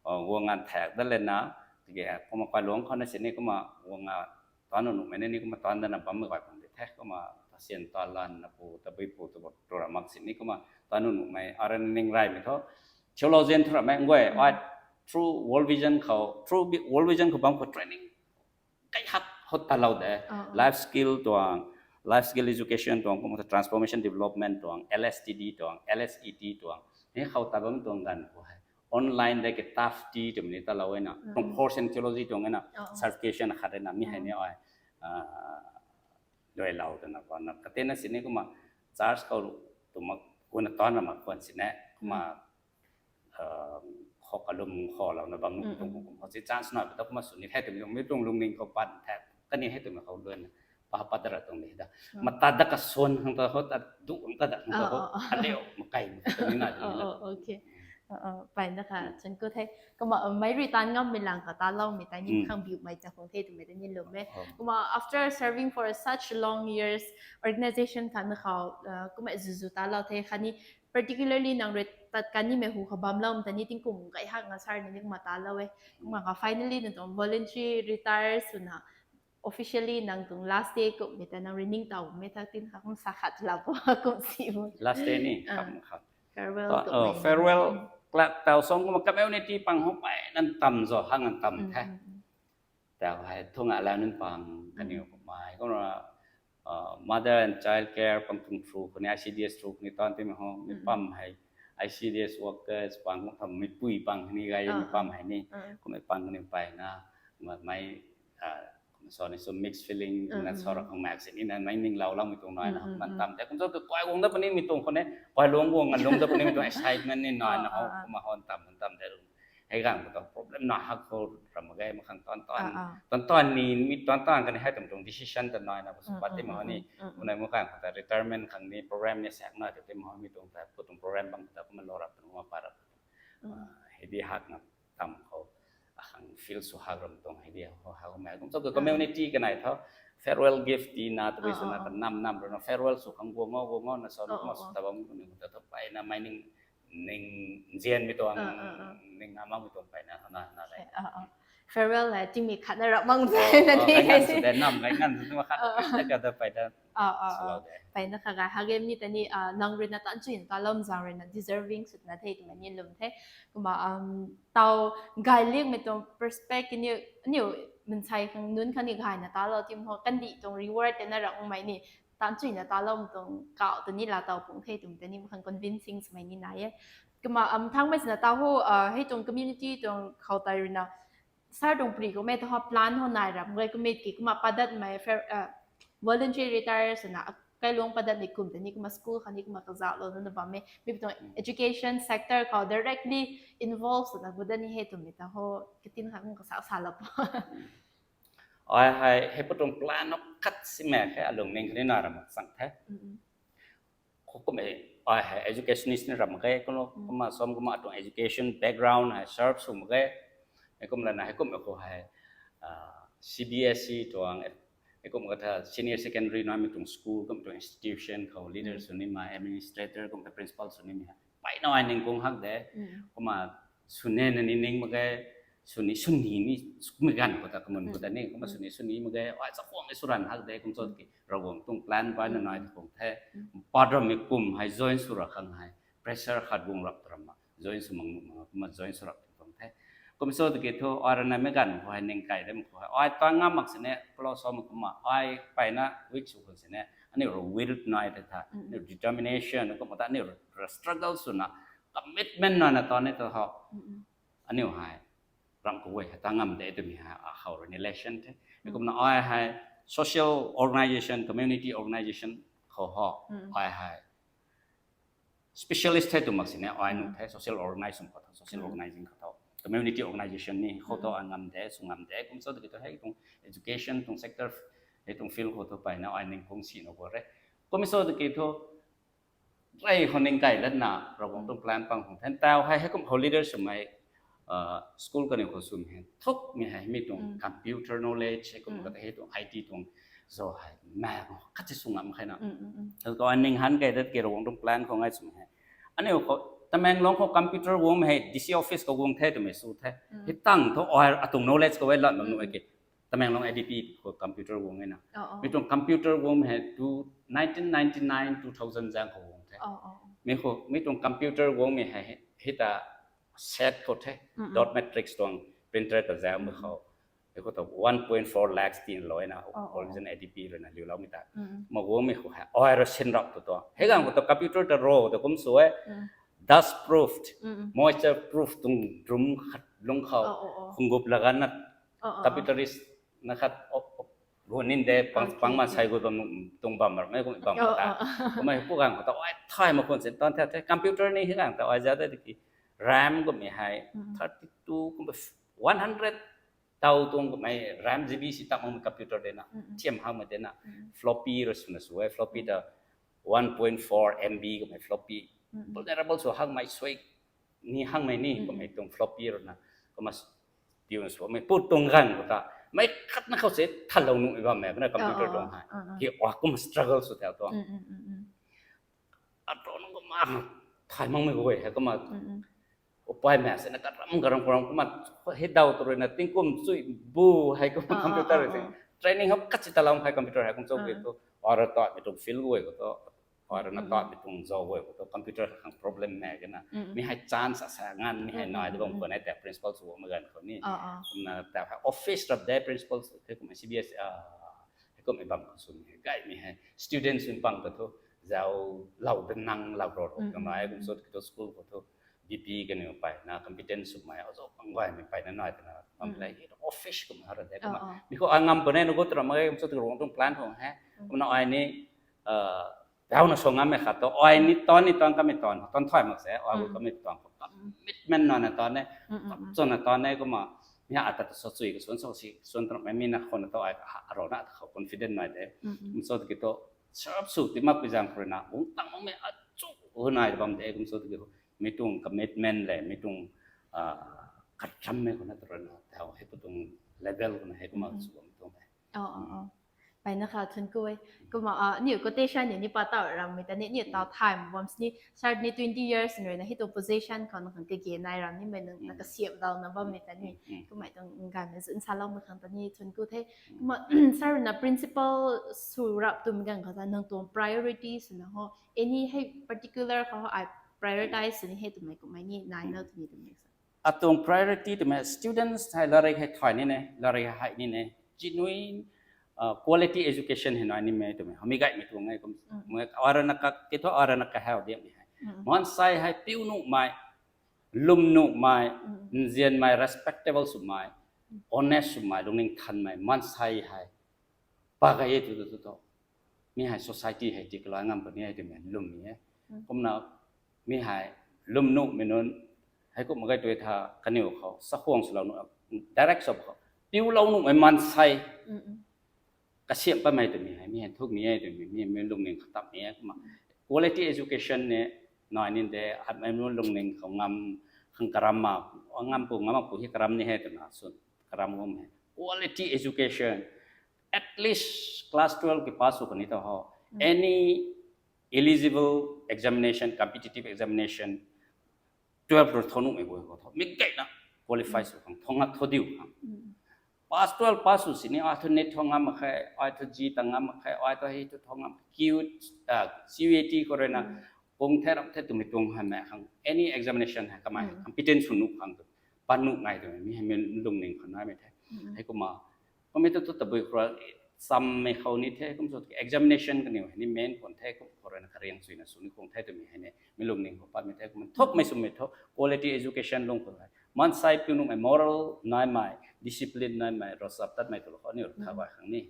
guang nga thak dat lana, tiki kumna kailuangc khou na sini kumna guang nga tan nuhmei ni kumna tan dana bammei guay pang di the, kumna tasian ta lan na pu tabui pu tu tu ra mak sini kumna tan nuhmei aran ning raymei tho, theologian thu ramei guay ai through World Vision khou, through World Vision khou bam khou training kai hak hot talou de, life skill tuang, life skill education tuang, kumna transformation development tuang, L S T D tuang, L S E T tuang, ni khou ta bam tuang ganv khou hei online de ke taf ti twmei ni talou na, tuang course in theology tuang na, certification khat na mi hei ni ai luailou twna bam na katena sini kumna church khou twna tan na mak khwan sini kumna khou kalum khou louna bam nung tuang kum khou si chance na ta kumna sw ni the twmei mi tuang lungning khou pat the, kani hei twmei khou luan pa pat ra tuang ni da, mata da kason khang ta ho ta du khang ta da khang ta ho, aliu makai ni na. Pai na kha chun ku the. Kumna meic rui tan ngammei lang kha taloumei tei ni khang biumei ta khang the twmei tei ni lwm e. Kumna after serving for such long years, organisation khat na khou kumna zuzu talou the khatni particularly nang rui tat kanimei hu khou bamloumei ta ni tingkum kai hak nga sar ni kumna talou e. Kumna kha finally nang tuang voluntary retire swna officially nang tuang last day kummei ta nang rui ningtowmei thak tin kha kum sa khat lap kum si mu. Last day ni farewell, club tau song kumna community pang hou pai nan tam zo hang nan tam the. Tau hei thunga lau nunc pang kaniw kumna kumna mother and child care pang tuang through khou ni, I C D S through khou ni tan timei ho mi pam hei, I C D S workers pang kum tham meipui pang ni gay mi pam hei ni, kummei pang ni pai na, mei so ni so mixed feeling na sa ra khang mak sini na mei ningloulou mi tuang nai na man tam de kum so tu kai guang da puni mi tuang khou ni, kai luang guang ngalung da puni mi tuang excitement ni nai na ho kumna hon tam man tam de. Hei ganv khou ta problem na hak khou ram mak ge, makhang tan tan tan tan ni mi tan tan kani hei tam tuang decision ta nai na pat ti ma ni, kumna makhang khou ta retirement khang ni program ni sak na ti ma mi tuang ta pu tuang program bang ta kumna lou rap tuang ma pa rap hei di hak na tam khou akhang feel sw hak ram tuang hei di ho hak ma kum so community kanei tho farewell gift ti na tabui swna kanam nam rui na farewell sw khang guang o guang o na sa na kumna sw ta bam ni ta tho pai na mei ning ning nzianmei tuang ning amangmei tuang pai na na na le. Farewell hei tingmei khat na rap mang zay na ni kai su de nam kai ngan su ma khat ka da pai da. Pai na kha gay hagem ni ta ni nang rui na tan chuina talou zang rui na deserving swna the twmei ni lwm the. Kumna tau gay liangmei tuang prospect ni aniu mansei khang nunc khang ni gayna talou tim ho kandih tuang reward tei na rap mei ni tan chuina taloumei tuang kau ta ni laa taw pung the twmei ta ni makhang convincing swmei ni nai e. Kumna thangmei swna ta ho hei tuang community tuang khou tei rui na sar tuang pri kummei ta ho plan ho nai rap mak ge kummei ki kumna padatmei voluntary retire swna kailuang padatmei kum ta ni kumna school khou ni kumna kazauhlou na bam e mi tuang education sector khou directly involve swna gu da ni hei twmei ta ho katin kha kum kasa sa lap Ai hei hei pu tuang plan o khat simei khe alungning khatni na ram mak sang the. Khou kummei ai hei educationist ni ram mak ge kumna kumna som kumna atuang education background hei serve sw mak ge. Hei kumlana hei kummei khou hei C B S E tuang hei kum katha senior secondary naimei tuang school kum tuang institution khou leader sw nimei administrator kum ta principal sw nimei hei pai na ai ning kung hak de. Kumna swnina ni ning mak ge, swni swni ni kummei ganv khou ta kamun khou ta ni kumna swni swni mak ge ai chakhwang ni sw ran hak de kum cho ki Ravguangc tuang plan pai na nai ta kung the. Pat rammei kum hei join sw ra khang hei pressure khat guang rap ta ram ma join sw mak nuh mak kumna join sw rap tuang the. Kum cho tiki thu ai rui naimei ganv khou hei ning kai dem khou hei ai ta ngam mak sini kalou so mak kumna ai pai na weak sw khang sini aniu rui will nai the tha aniu determination kumna ta aniu rui struggle swna commitment naina ta ni ta ho aniu hei ram khou guay hei ta ngam de twmei hei akhou rui ni lesson the. Kumna ai hei social organisation, community organisation khou ho ai hei specialist the tw mak sini ai nuh the social organisation khou tho, social organising khou tho, community organisation ni khou tho ai ngam de sw ngam de kum cho tiki thu hei tuang education tuang sector hei tuang field khou thu pai na ai ning kung si nuh gu re. Kum cho tiki thu rei khou ning kai latna Ravguangc tuang plan pang khang then tau hei hei kum khou leader swmei school kaniw khou swmei hei thukmei hei mi tuang computer knowledge hei kum kata hei tuang I T tuang zo hei mak khat si sw ngam khe na. Tau ning han kai dat ki Ravguangc tuang plan khou ngai swmei hei aniu khou Tamenglong khou computer guangmei hei D C office khou guang the twmei sw the. Hei tang thu ai atuang knowledge khou e lat mak nuh e ki. Tamenglong A D P khou computer guang e na. Mi tuang computer guangmei hei tu nineteen ninety-nine, two thousand zang khou guang the. Mi khou mi tuang computer guangmei hei hei ta set khou the. Dot matrix tuang printer ta zang mi khou. Hei khou ta one point four lakhs tin lou e na, original A D P rui na liu lou mi ta. Ma guangmei khou hei ai ra sin rap tu tuang. Hei gang khou ta computer ta ro ta kum sw e. Dust proofed, moisture proof tuang drum khat lung khou, khungup lagan na, computerist na khat, gun nin de, pang, pang ma sai gu bam nung tuang bam mar, mei kum bam ta. Kumei pu gang khou ta ai thay ma khun sin tan the, the computer ni hei gang ta ai za da ki RAM kumei hei, thirty two kumei, one hundred tau tuang kumei RAM G B si tak mei computer de na, thiam hang mei de na, floppy ra swna sw e, floppy ta one point four M B kumei floppy. Vulnerable sw hang mei sui, ni hang mei ni, kumei tuang floppy rui na, kumna s-, piuna sw mei pu tuang gang khou ta, mei khat na khou se thalou nuh bam mei, kumna computer tuang hei. Ki wa kum struggle sw tau tuang. Atuang nung kumna, thay mang mei guay hei kumna, upai mei se na karam, karam, karam, kumna, hei dau tu rui na, tingkum chui bu, hei kumna computer rui ting. Training hap kat si talam hei computer hei kum chou ki tu, ara ta, mi tuang field guay khou tu, ara na ta, mi tuang zau guay khou tu, computer khang problem mei kena. Mi hei chance asa ngan, mi hei nai, de bam khou na, ta principal sw mei gan khou ni. Kumna, ta hei office rap de principal sw, hei kumna C B S, ah, hei kumna bam khou sw mi hei, gay mi hei, students in pang ta tu, zau lau de nang lau ro ro, kumna, hei kum sw ki tu school khou tu, B P kaniw pay na, competence sw mei, azo pang guay mei pay na nai ta na, pang play, office kumna ra de, kumna. Mi khou ai ngam pune, na gu tu ram mak ge, kum sw tu rong tuang plan khou hei. Kumna ai ni, ah, Tau na sw ngam mei khat tu, ai ni tan ni tan kamei tan, tan thay mak se, ai gu kamei tan khou commitment na na tan e, chwn na tan e, kumna, mi ata ta sw chui ka sw, sw si, sw tram mei mi na khou na tu ai, arona ta khou confident nai de. Kum sw tu ki tu, serve sw ti mak pi zang khou rui na, gung tang mak mei achu hu nai bam de, kum sw tu ki tu, mi tuang commitment le, mi tuang, ah, khat cham mei khou na tu rui na, tau hei pu tuang level khou na hei kumna sw bam tuang e. Mpeyna kha thun ku e. Kumna, ah, aniu quotation ni, ni pa tau ram mei ta ni, aniu tau thay mak bam sini, sir ni twenty years nrui na hei tu position khou na khang kage nai ram ni mei nung na kasiamh dau na bam mei ta ni. Kumna tuang ganv na zun saloumei khang ta ni thun ku the. Kumna, sir na principal sw rap twmei ganv khou ta nang tuang priority swna ho, any hei particular khou ai prioritize sini hei twmei kumhmei ni nai na twmei twmei sa. Atuang priority twmei students hei larik hei thay ni ne, larik hei ni ne, genuine, ah, quality education hei nai ni mei twmei, hami gaymei tuang e kum, mei ara na ka, ki thu ara na kahau diakmei hei. Maansei hei piu nuhmei, lwm nuhmei, nzianmei, respectable swmei, honest swmei, lungning thanmei, maansei hei pa gay e tu tu tu tu. Mi hei society hei ti kalai ngam puni hei twmei lwm ni e. Kumna mi hei lwm nuhmei nunc, hei kum mak gay tu tha kaniw khou, sakhuang swlou nuh, direct sw khou, piulou nuhmei maansei, kasiamh patmei twmei hei, mi hei thuk ni e twmei, mi, mi lungning khatam ni e, kumna quality education ni, nai ni de, atmei lungning khou ngam, khang karam ma, ngam pu, ngam pu hei karam ni hei twna, swn, karam ngam hei. Quality education, at least class twelve ki pass sw kani ta ho, any eligible examination, competitive examination, twelve rui thau nuhmei guay khou thu, mi gayna qualify sw khang, thau ngak thau diu khang. Pass twelve pass sw sini, ai thu NEET thau ngam mak khe, ai thu JEE ta ngam mak khe, ai thu hei thu thau ngam, Q, ah, C U E T khou rui na, kung the ram the twmei tuang hei mei khang, any examination hei kamei, competence sw nuh khang tu, pan nuh ngai twmei, mi hei mi lungning khou naimei the. Hei kumna, kummei tu tu tabui khou, sammei khou ni the, kum sw examination kaniw hei ni main khwan the, kum khou rui na kariang suina sw ni khung the twmei hei ni, mi lungning khou patmei the, kum thukmei swmei thu, quality education lung khou hei. Maansei piu nuhmei moral naimei, discipline naimei, ravchap tatmei tu lou khou aniu rui tha guay khang ni.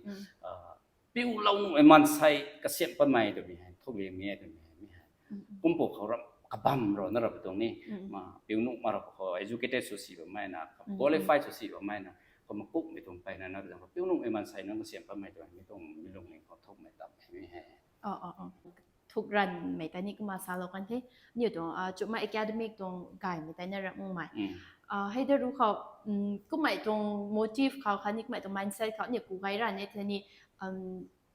Ah, piulou nuhmei maansei kasiamh patmei twmei hei, thuk liang ni e twmei hei, mi hei. Kum pu khou ram, kabam rou na rap tuang ni, ma, piu nuh ma rap khou educated sw si bammei na, qualify sw si bammei na, kumna kukmei tuang peyna na zang khou, piu nuhmei maansei nunc kasiamh patmei twmei, mi tuang mi lungning khou thukmei tammei mi hei. Thuk ranmei ta ni kumna salou kan the, aniu tuang, ah, chumna academic tuang gaymei ta na ram mumei. Ah, hei da ru khou, kummei tuang motive khou khatni kummei tuang mindset khou aniu ku gay ra ni the ni,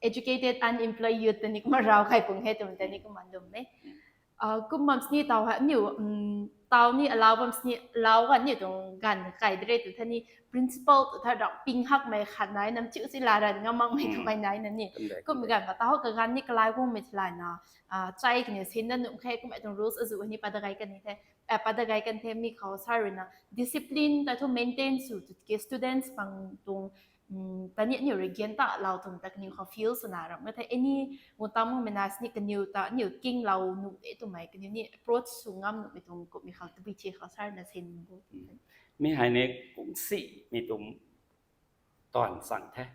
educated unemployed youth ta ni kumna rau kai pung he twmei ta ni kumna lwm e. Kum bam sini taw hei aniu taw ni alau bam sini alau ga aniu tuang ganv kai de re tu the ni, principal tu the ram ping hakmei khat nai, nam chiu si la ran ngam makmei kamei nai na ni. Kum ganv khou taw kaganv ni kalai guangmei theilayna chai kaniw sinna nuh khe, kummei tuang rules azuh hei ni pat da gay kan the. Pat da gay kan the, mi khou sir rui na discipline ta thu maintain sw tu ke students pang tuang tani aniu rui gan ta lau tuang ta kaniw khou feel swna ram ka the. Any guang tam makmei na sini kaniw ta aniu kinglou nuh de twmei kaniw ni approach sw ngam nuhmei tuang kummei khou tabui the khou sir na sin bu. Mi hei ni kungsimei tuang taanv chang the.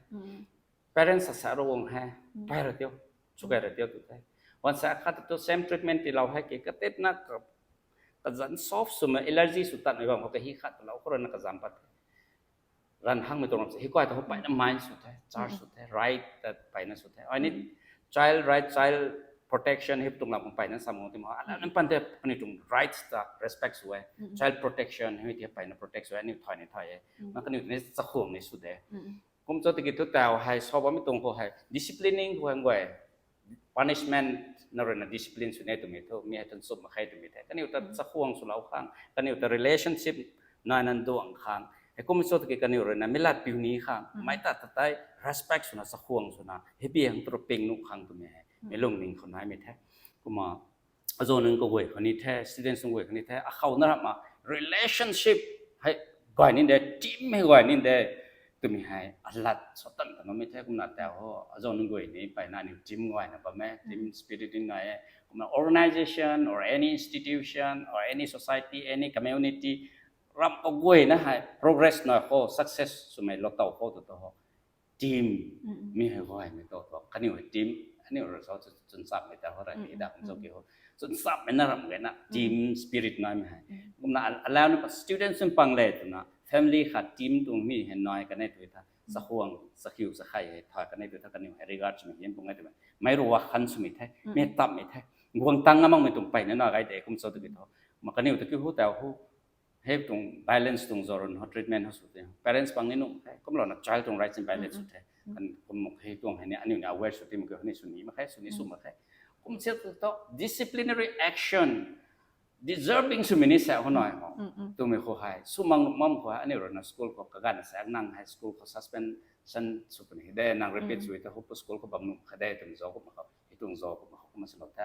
Parents asa ro guang he, pai ra tiu, sw kai ra tiu tu the. Wan sa khat tu same treatment tiilou hei ke, katetna kazanc soft swmei allergy sw tatmei bam khou kahi khat lou khou rui na kazanc pat the. Ran hangmei tuang ram se hi kuay ta hou mpeyna mind sw the, charge sw the, right ta mpeyna sw the. Ai ni child right, child protection hei tuang lam mpeyna sam guang ti ma, alam pan the kaniw tuang rights ta respect sw e. Child protection hei ti mpeyna protect sw e, aniu thay ni thay e. Na kaniw ni chakhwang ni sw de. Kum cho tiki thu taw hei sa bammei tuang khou hei disciplining khou hei guay punishment na rui na discipline sw ne twmei thu mi hei tun sum mak khe twmei the. Kaniw ta chakhwang swlou khang, kaniw ta relationship nai nan duang khang, hei kum cho tiki kaniw rui na mi lat piu ni khang, mei ta ta tei respect swna chakhwang swna hei biang tu ping nuh khang twmei hei mi lungning khou naimei the. Kumna azo nunc kaguay khou ni the, students nunc guay khou ni the, akhou na ramh ma relationship hei guay ni de, team hei guay ni de twmei hei alat sa tan ta mamei the. Kumna taw ho azo nunc guay ni mpeyna ni team guayna bam e, team spirit ni nai e. Kumna organization or any institution or any society, any community, ram kaguayna hei progress na khou success swmei lou taw khou tu tu ho team mi hei guaymei tu tu kaniw hei team aniu rui sa chwn chapmei ta ho ra ki da kum cho ki ho, chwn chapmei na ram gayna team spirit naimei hei. Kumna alau ni students nunc pang le twna family khat team tuang mi hei nai kanei tu tha, chakhwang chakhiu chakhei hei thay kanei tu tha, kaniw hei regard swmei hian pung e twmei mei rui wa khan swmei the, mi tapmei the. Guang tang ngam makmei tuang mpeyna na gay de kum cho tu ki thu. Ma kaniw ta ki hu taw hu hei tuang violence tuang zo run ho treatment ho sw the, parents pang ni nuh mak khe. Kumlouna child tuang rights in violate sw the. Kan kum mak hei tuang hei ni aniu ni aware sw ti mak khe, ni sw ni mak khe, sw ni sw mak khe. Kum se tu thu disciplinary action deserving swmei ni sa ho nai ho twmei khou hei sw mang nuh mam khou hei aniu rui na school khou kaganv sa nang hei school khou suspension sw puni de, nang repeat sw ta hou pu school khou bam nuh mak khe de twmei zo kum khou hei tuang zo kum khou kumna swlou the.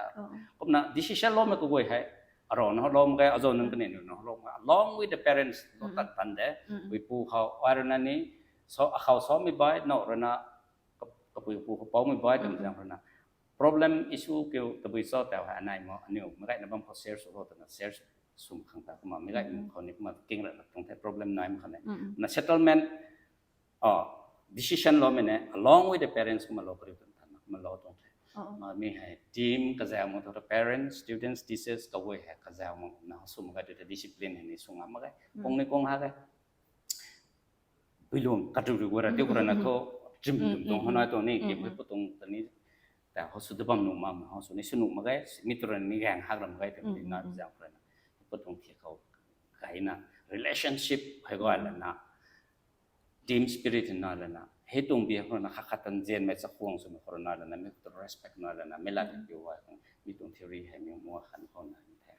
Kumna decision loumei kaguay hei arana ho lou mak ge, azo nunc kaniw nunc ho lou mak ge, along with the parents lou tan tan de. Puipu khou ai rui na ni akhou samei bai now rui na kapui pu khou poumei bai twmei zaeng rui na problem issue kiu tabui cho taw hei anei mo aniu mei gayna bam khou share sw ho twna share sw khang ta kumna mei gay khou ni kumna king ra tuang the problem nai mak kha ne. Na settlement decision loumei ne along with the parents kumna lou pariu tan tan kumna lou tuang the. Ma mi hei team kazauh mak thu parents, students, teachers kaguay hei kazauh mak na sw mak ge tu ta discipline hei ni sw ngam mak ge. Kung ni kung ha ge puiluang katu ri gua ra tiu khou rui na thu chim dum tuang ho nai tuang ni kim pu tuang ta ni ta ho sw ta bam nuh mak ma ho sw ni sw nuh mak ge, mi tu rui ni gang hak ram ge twmei na zaeng khou rui na pu tuang thi khou gayna relationship hei guay lana team spirit na lana hei tuang bia khou rui na khat khat tan zianmei chakhwang swmei khou rui na lana mi khou respect na lana mi lat kiu a mi tuang theory hei mi mua khan khou na the.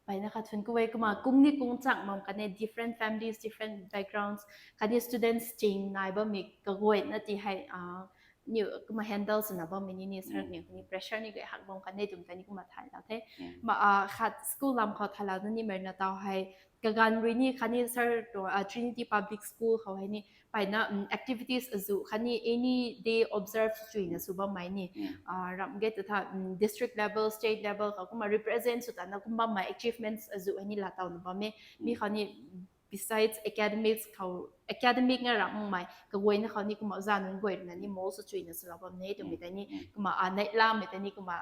Mpeyna khat thun ku e kumna kung ni kung chang mam kane different families, different backgrounds, khatni students ching nai bammei kaguayna ti hei aniu kumna handle swna bammei ni ni sir ni ni pressure ni gay hak bam kane twmei ta ni kumna thaylou the. Ma khat school lam khou thaylou na ni mei rui na taw hei kaganv rui ni khatni sir tuang Trinity Public School khou hei ni mpeyna activities azuh khatni any day observe chuina sw bammei ni ram ge tu tha district level, state level khou kumna represent sw tana kum bammei achievements azuh hei ni laa tawna bam e. Mi khou ni besides academics khou, academic nga ram makmei kaguayna khou ni kumna oza nunc guay rui na ni mould sw chuina swlou bam e twmei ta ni kumna neihlamei ta ni kumna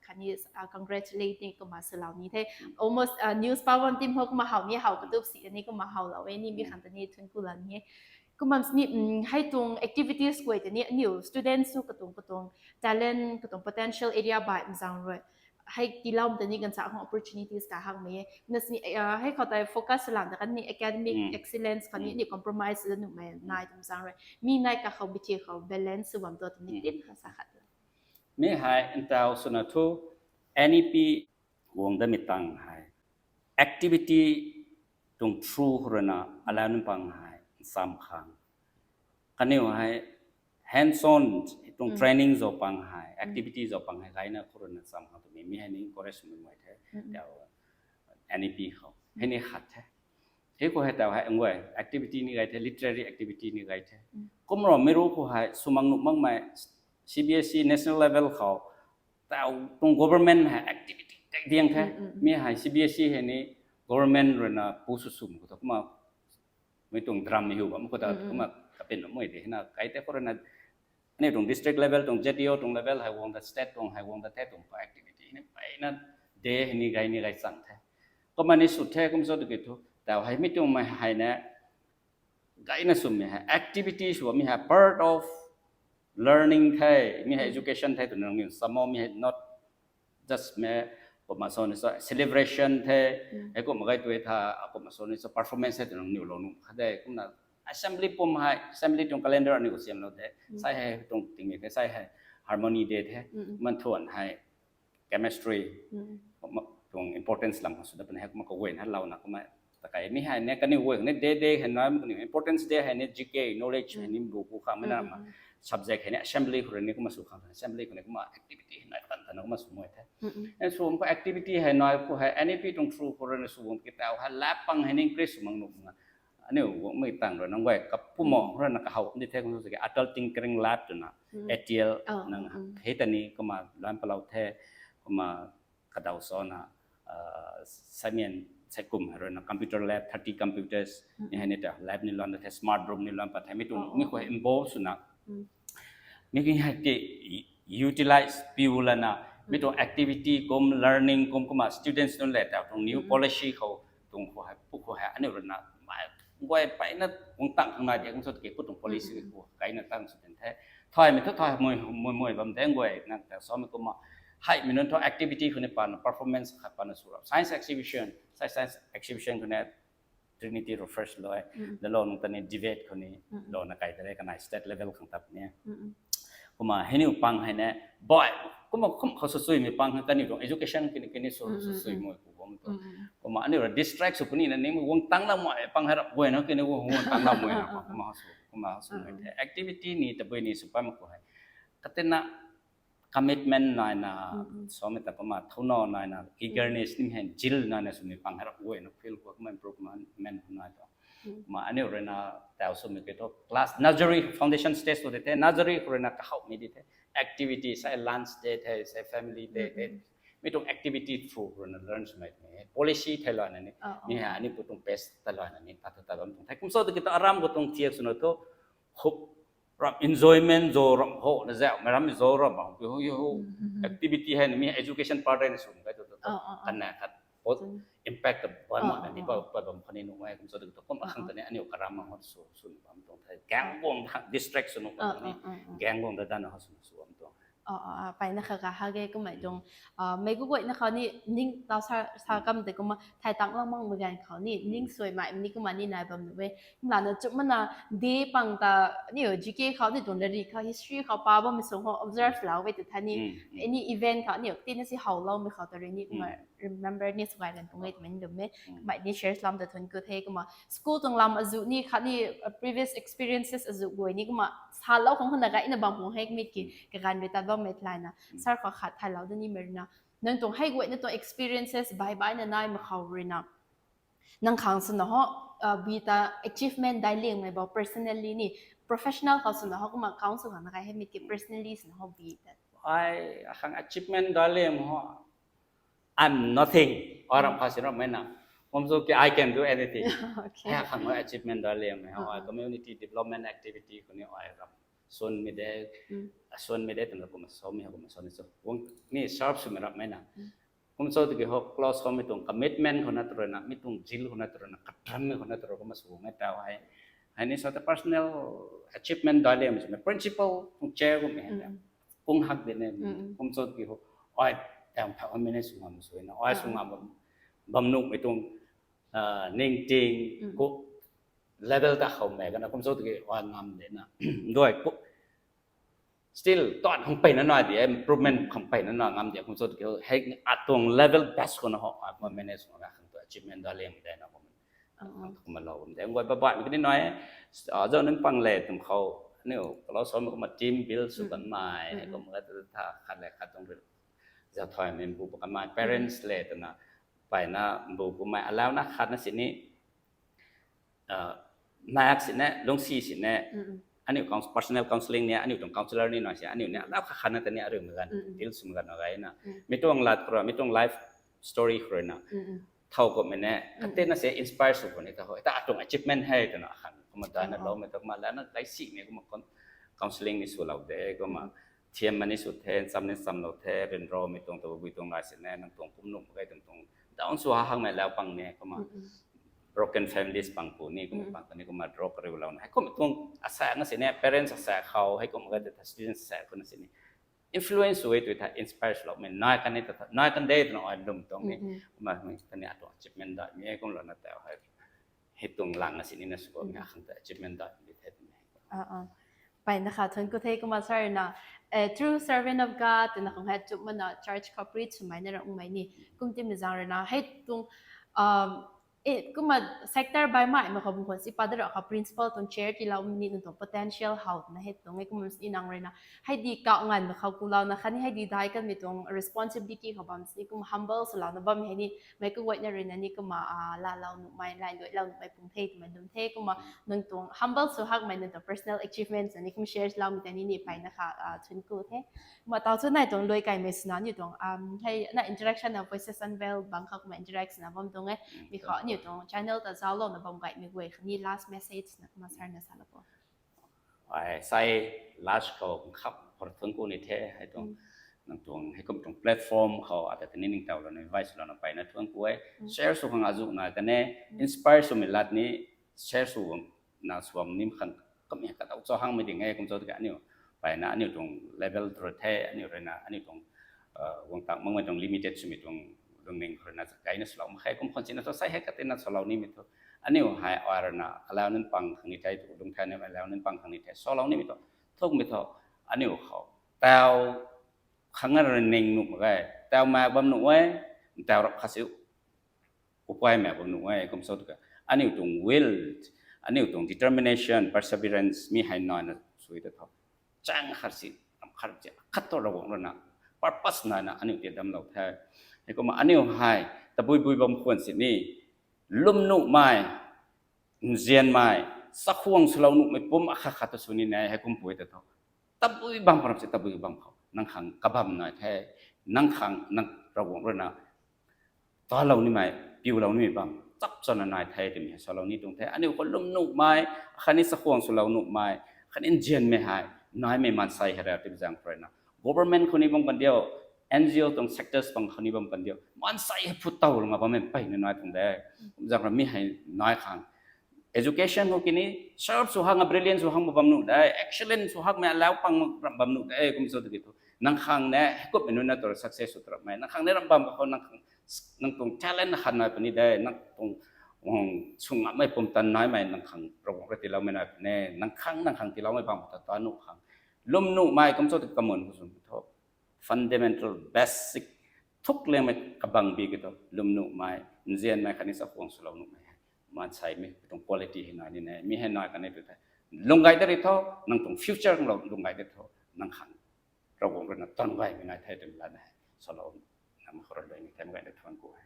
khatni congratulate ni kumna swlou ni the. Almost news pa bam tim khou kumna how ni how katup si ni kumna howlou e ni mi khang ta ni thun ku la ni e. Kumna sini hei tuang activities guay ta ni aniu students tu katuang katuang talent, katuang potential area baihmei zaeng rui hei tiiloumei ta ni ganvsa khang opportunities ta hakmei e. Na sini hei khou tei focus swlou ta kan ni academic excellence khou ni ni compromise la nuhmei nai twmei zaeng rui mi nai kakhou bithi khou balance sw bam tu twmei tin kha sa khat. Mi hei ntaw swna thu N E P guang datmei tang hei activity tuang through khou ruina alau nunc pang hei ncham khang, kaniw hei hands-on tuang training zauc pang hei, activity zauc pang hei gayna khou ruina ncham khang twmei mi hei ni encourage swmei the. Tau N E P khou hei ni khat the. Hei khou hei tau hei nguay activity ni gay the, literary activity ni gay the. Kumramei ru khou hei swmang nuh makmei C B S E national level khou tau tuang government hei activity tak diang the. Mi hei C B S E hei ni government ruina pu sw swm khou ta kumna mei tuang drum hiu bam khou ta kumna kapin mei de hei na kai tei khou ruina aniu tuang district level tuang Z D O tuang level hei guang ta state tuang hei guang ta the tuang pa activity ni mpeyna de hei ni gay ni gay chang the. Kumna ni sw the kum cho tiki thu tau hei mi tuangmei hei na gayna swmei hei activity sw mi hei part of learning the, mi hei education the twna nangniw samo mi hei not just mei kumna so ni so celebration the, hei kumna gay tu tha kumna so ni so performance the twna nangniw lou nuh kha de. Kumna assembly pum hei assembly tuang calendar aniu khou siamlou de. Sai hei tuang tingmei the, sai hei harmony day the, man thuan hei chemistry tuang importance lam khou sw dat puni hei kumna kaguayna louna kumna ta kai mi hei ni kaniw guay ni day day hei na kaniw importance day hei ni G K knowledge hei ni bu ku khang mei na ma subject hei ni assembly khou rui ni kumna sw khang assembly khou ni kumna activity hei nai tan tan kumna sw mei the. Sw khou activity hei nai khou hei N E P tuang through khou rui ni sw guang ki tau hei lab pang hei ni increase sw mang nuh nga aniu guangmei tang rui nang guay kapumang rui na kahaw di the kum so tiki Atal Tinkering Lab twna A T L nang hei ta ni kumna luan palou the. Kumna kadaw sona saimen saikum hei rui na computer lab thirty computers ni hei ni ta lab ni luan ta the, smart room ni luan pat the, mi tuang mi khou involve swna mi ki hei ti utilize piu lana mi tuang activity kum learning kum kumna students nunc le ta tuang new policy khou tuang khou hei pu khou hei aniu rui na mei guay mpeyna guang tang khang nai di kum so tiki pu tuang policy khou gayna tang sw din the. Thaymei thu thay mei mei bam de guay nang ta somei kumna heimei nunc thu activity khou ni pana performance khat pana sw ra science exhibition, science exhibition khou ni Trinity rui first lou e, dalou nung ta ni debate khou ni louna kai ta re kanei state level khang tap ni. Kumna hei niw pang hei ni boy kumna kum khou sw suimei pang hei kaniw tuang education kini kini sw sw sui mei ku bam tu. Kumna aniu rui distract sw puni na ni guang tang lamei pang hei rap guayna kini guang guang tang lamei na kumna sw kumna sw mei the activity ni tabui ni sw pam khou hei katina commitment naina somei ta kumna thouna naina eagerness ni hei zil naina swmei pang hei rap guayna field khou kumna improvement nai tu. Kumna aniu rui na tau swmei ki thu class nursery foundation stage tu de the, nursery khou rui na kahawmei di the activity sei lunch day the sei family day the mi tuang activity through rui na learn swmei twmei policy theilouna ni mi hei aniu pu tuang pace talouna ni ta ta ta bam tuang the kum so tiki tu aram khou tuang thiak swna thu hop ram enjoyment zo ram ho na zau mei ram zo ram bang pi ho activity hei na mi education part na sw kai tu tu kanei khat impact ta bam na ni pa pa bam khou ni nuh e kum so tiki tu kum akhang ta ni aniu karam mang ho sw sw bam tuang the gang guang distract sw nuh bam ni gang guang ta dana ho sw sw bam tuang. Mpeyna kha ka ha ge kummei tuang mei gu guayna khou ni ning tau sa kam tei kumna thay tang lang makmei ganv khou ni ning suaimei ni kumna ni nai bam nuh e. Kumlana chumna de pang ta aniu G K khou ni tuang lari khou history khou pa bammei sung khou observe lou e tu tha ni any event khou aniu tina si howloumei khou ta rui ni kumna remember ni sw gay lan tuang e twmei ni lwm e. Kummei ni share lam ta thun ku the kumna school tuang lam azuh ni khatni previous experiences azuh guay ni kumna salou khang khana gayna bam khang hei mi ki kaganv rui tat bammei thayna sir khou khat thaylou da nimei rui na nang tuang hei guayna tuang experiences bai baina naimei khou rui na nang khang swna ho bi ta achievement daic liangmei bou personally ni professional khou swna ho kumna council khang na kai hei mi ki personally swna ho bi ta ai akhang achievement daic liang ho I'm nothing. Ai ram kha sin rammei na kum so ki I can do anything. Hei akhang hei achievement daic liangmei ho ai community development activity khou ni ai ram sunmei de sunmei de twna kumna somei kumna somei so guang ni serve swmei rammei na kum so tiki ho close khou mi tuang commitment khou na tu rui na mi tuang zil khou na tu rui na katrammei khou na tu rui kumna sw guangmei tau hei hei ni so ta personal achievement daic liangmei swmei principal tuang chair kummei hei kung hak di ne kum cho tiki ho ai tam thau mei ne sw ngam sw na ai sw ngam bam nuhmei tuang ningting ku level ta khou mei kana kum cho tiki ai ngam de na dui ku still tuan khang peyna nai di, improvement khang peyna nai ngam di, kum cho tu kiu, hei atuang level best khou na ho, a, manage khou na khang tu achievement da liang de na kum. Kum lou kum de, ngoi ba ba ni kani nai, a, zau nunc pang le tum khou, aniu, kalau so kum team build sw kan mai, kum ka tu tha khat le khat tuang rui. Zau thoi mem bu kan mai, parents le tu na, peyna bu kum mai, allow na khat na sini, uh, mak sini, lungsi sini, aniu cons-, personal counselling ni, aniu tuang counselor ni nai si, aniu ni, allow khat khat na tani arui magan, deal sw magan na gai na. Mi tuang lat khou rui, mi tuang life story khou rui na. Thau kum mei ne, kate na se inspire sw khou ni ta ho, ta atuang achievement hei, tu na khan, kum ta na lou mei tu, kum la na kai si ni, kum con-, counselling ni sw lou de, kum thiam mani sw the, cham ni cham lou the, rin ro mi tuang tu, bui tuang lai sini, nang tuang kum nuh mak gai tuang tuang, down sw ha hang mei lau pang ni, kum broken families pang pu ni, kum pang ta ni, kum drug riu lou na. Hei kum tuang asa na sini, parents asa khou, hei kum gai ta students asa khou na sini. Influence sw e tu tha, inspire sw lou mei, nai kan ni ta, nai kan de tu na ai lum tuang ni, kum mei ta ni atuang achievement da, mi kum lou na tau hei. Hei tuang lang na sini na sw bam ni, akhang ta achievement da, mi the tu ni. Peyna kha thuan ku the kumna sir na, eh, true servant of God, na khang hei chup mana church khou preach swmei na rang mei ni. Kum ti mi zang rui na, hei tuang, um, eh, kumna sector bai mai ma khou bung khwan si pa da ra khou principal tuang chair ti lou ni nang tuang potential how na hei tuang e kum si nang rui na. Hei di kau ngan ma khou ku lou na khan ni hei di dai kan mi tuang responsibility khou bam si kum humble sw lou na bam hei ni. Mei kaguayna rui na ni kumna, ah, la lou nuh mei, lai duai lou nuh mei pung the, twmei lum the, kumna nang tuang humble sw hak mei nang tuang personal achievements na ni kum share lou mei ta ni ni peyna kha, ah, thuan ku the. Kumna tau chu nai tuang lui kai mei swna ni tuang, um, hei na interaction na Voices Unveiled bang kha kumna interaction na bam tuang e. Mi khou ni tuang channel ta zauc lou na bam gay mei guay kha ni last message na kumna sir na sa lou po. Ai, sai last khou khap khor thuan ku ni the, hei tuang, nang tuang, hei kum tuang platform khou, ata tini ning tau lou ni, voice lou na peyna thuan ku e. Share sw khang azu na kan e, inspire sw mei lat ni, share sw na swam ni khang, kum hei ka tau cho hang mei ding e, kum cho tu ka aniu, peyna aniu tuang level tu the, aniu rui na, aniu tuang, uh, guang tak mak mei tuang limited sw mei tuang, lungning khou rui na chakai na swlou mak khe, kum khwan si na thu sai hei kate na swlou ni mei thu. Aniu hei ai rui na, allow nunc pang khang ni the, tu lung the ni allow nunc pang khang ni the, swlou ni mei thu. Thuk mei thu, aniu khou. Tau khang na rui ning nuh mak ge, tau mak bam nuh e, tau rap kha siu. Upai mak bam nuh e, kum cho tu ka. Aniu tuang will, aniu tuang determination, perseverance, mi hei nai na sui ta thu. Chang khat si, am khat si, khat thu Ravguangc rui na. Purpose nai na, aniu ti damlou the. Hei kumna aniu hei, tabui bui bam khwan sini, lwm nuhmei, nzianmei, chakhwang swlou nuhmei pum akhat khat ta sw ni ne, hei kum pui ta thu. Tabui bam param si tabui bam khou. Nang khang kabam nai the, nang khang nang Ravguangc rui na talou nimei, piulou nimei bam, chap chana nai the, timi hei salou ni tuang the. Aniu khou lwm nuhmei, khatni chakhwang swlou nuhmei, khatni nzianmei hei, naimei maansei hei ra timi zaeng khou rui na. Government khou ni bam kan diu, N G O tuang sectors pang khou ni bam kan diu. Maansei hei phut tow langa bammei peyna nai tuang de. Zaeng rui mi hei nai khang. Education khou kini, sharp sw hak, brilliant sw hak ma bam nuh de, excellent sw hak mei allow pang ram bam nuh de, kum cho tu ki thu. Nang khang ne, heikummei nunc na tu success sw tu rapmei. Nang khang ne ram bam khou, nang khang, nang tuang talent na khan nai puni de, nang tuang, um, sw ngammei pumtan naimei, nang khang Ravguangc rui tiiloumei nai puni, nang khang, nang khang tiiloumei bam ta ta nuh khang. Lwm nuhmei, kum cho tu kamun khou sw thu. Fundamental, basic, thuk lengmei kabang bi ki thu, lwm nuhmei, nzianmei khatni chakhwang swlou nuhmei hei. Maansei mi, tuang quality hei nai ni ne, mi hei nai kan e tu the. Lung gay de ri tho, nang tuang future lou lung gay de tho, nang khang Ravguangc rui na tan gaymei nai the twmei lat na hei. Salou, nam khou rui ni the, mak gay de thuan ku hei.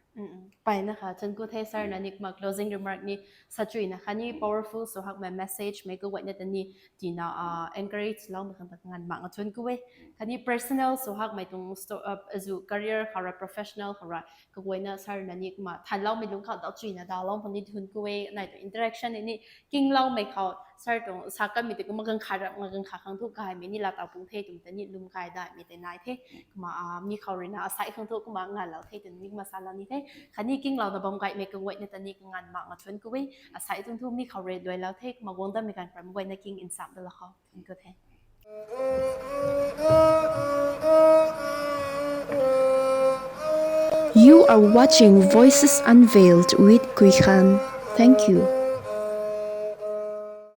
Peyna kha, thuan ku the sir na ni kumna closing remark ni, sa chuina kha ni powerful sw hakmei message mei kaguayna ta ni, tina, ah, encourage loumei khang ta nganv mak nga thuan ku e. Khatni personal sw hakmei tuang sto-, ah, azu career khou rui, professional khou rui, kaguayna sir na ni kumna thanloumei lungc khou dau chuina dalou pang ni thuan ku e, nai tu interaction ni, kingloumei khou, sir tuang sa kanmei tei kumna ganv khat rap nga ganv khat khang thu gaymei ni la tau pung the twmei ta ni lwm gay daimei tei nai the, kumna, ah, mi khou rui na asai khang thu kumna nganvlou the twmei ni kumna salou ni the, khatni kinglouna bam gaymei kaguayna ta ni kanganv mak nga thuan ku e, asai tuang thu mi khou rui luailou the, kumna guang dammei ganv khou rui mi guayna king nsam dalou khou thuan ku the. You are watching Voices Unveiled with Kui Khan. Thank you.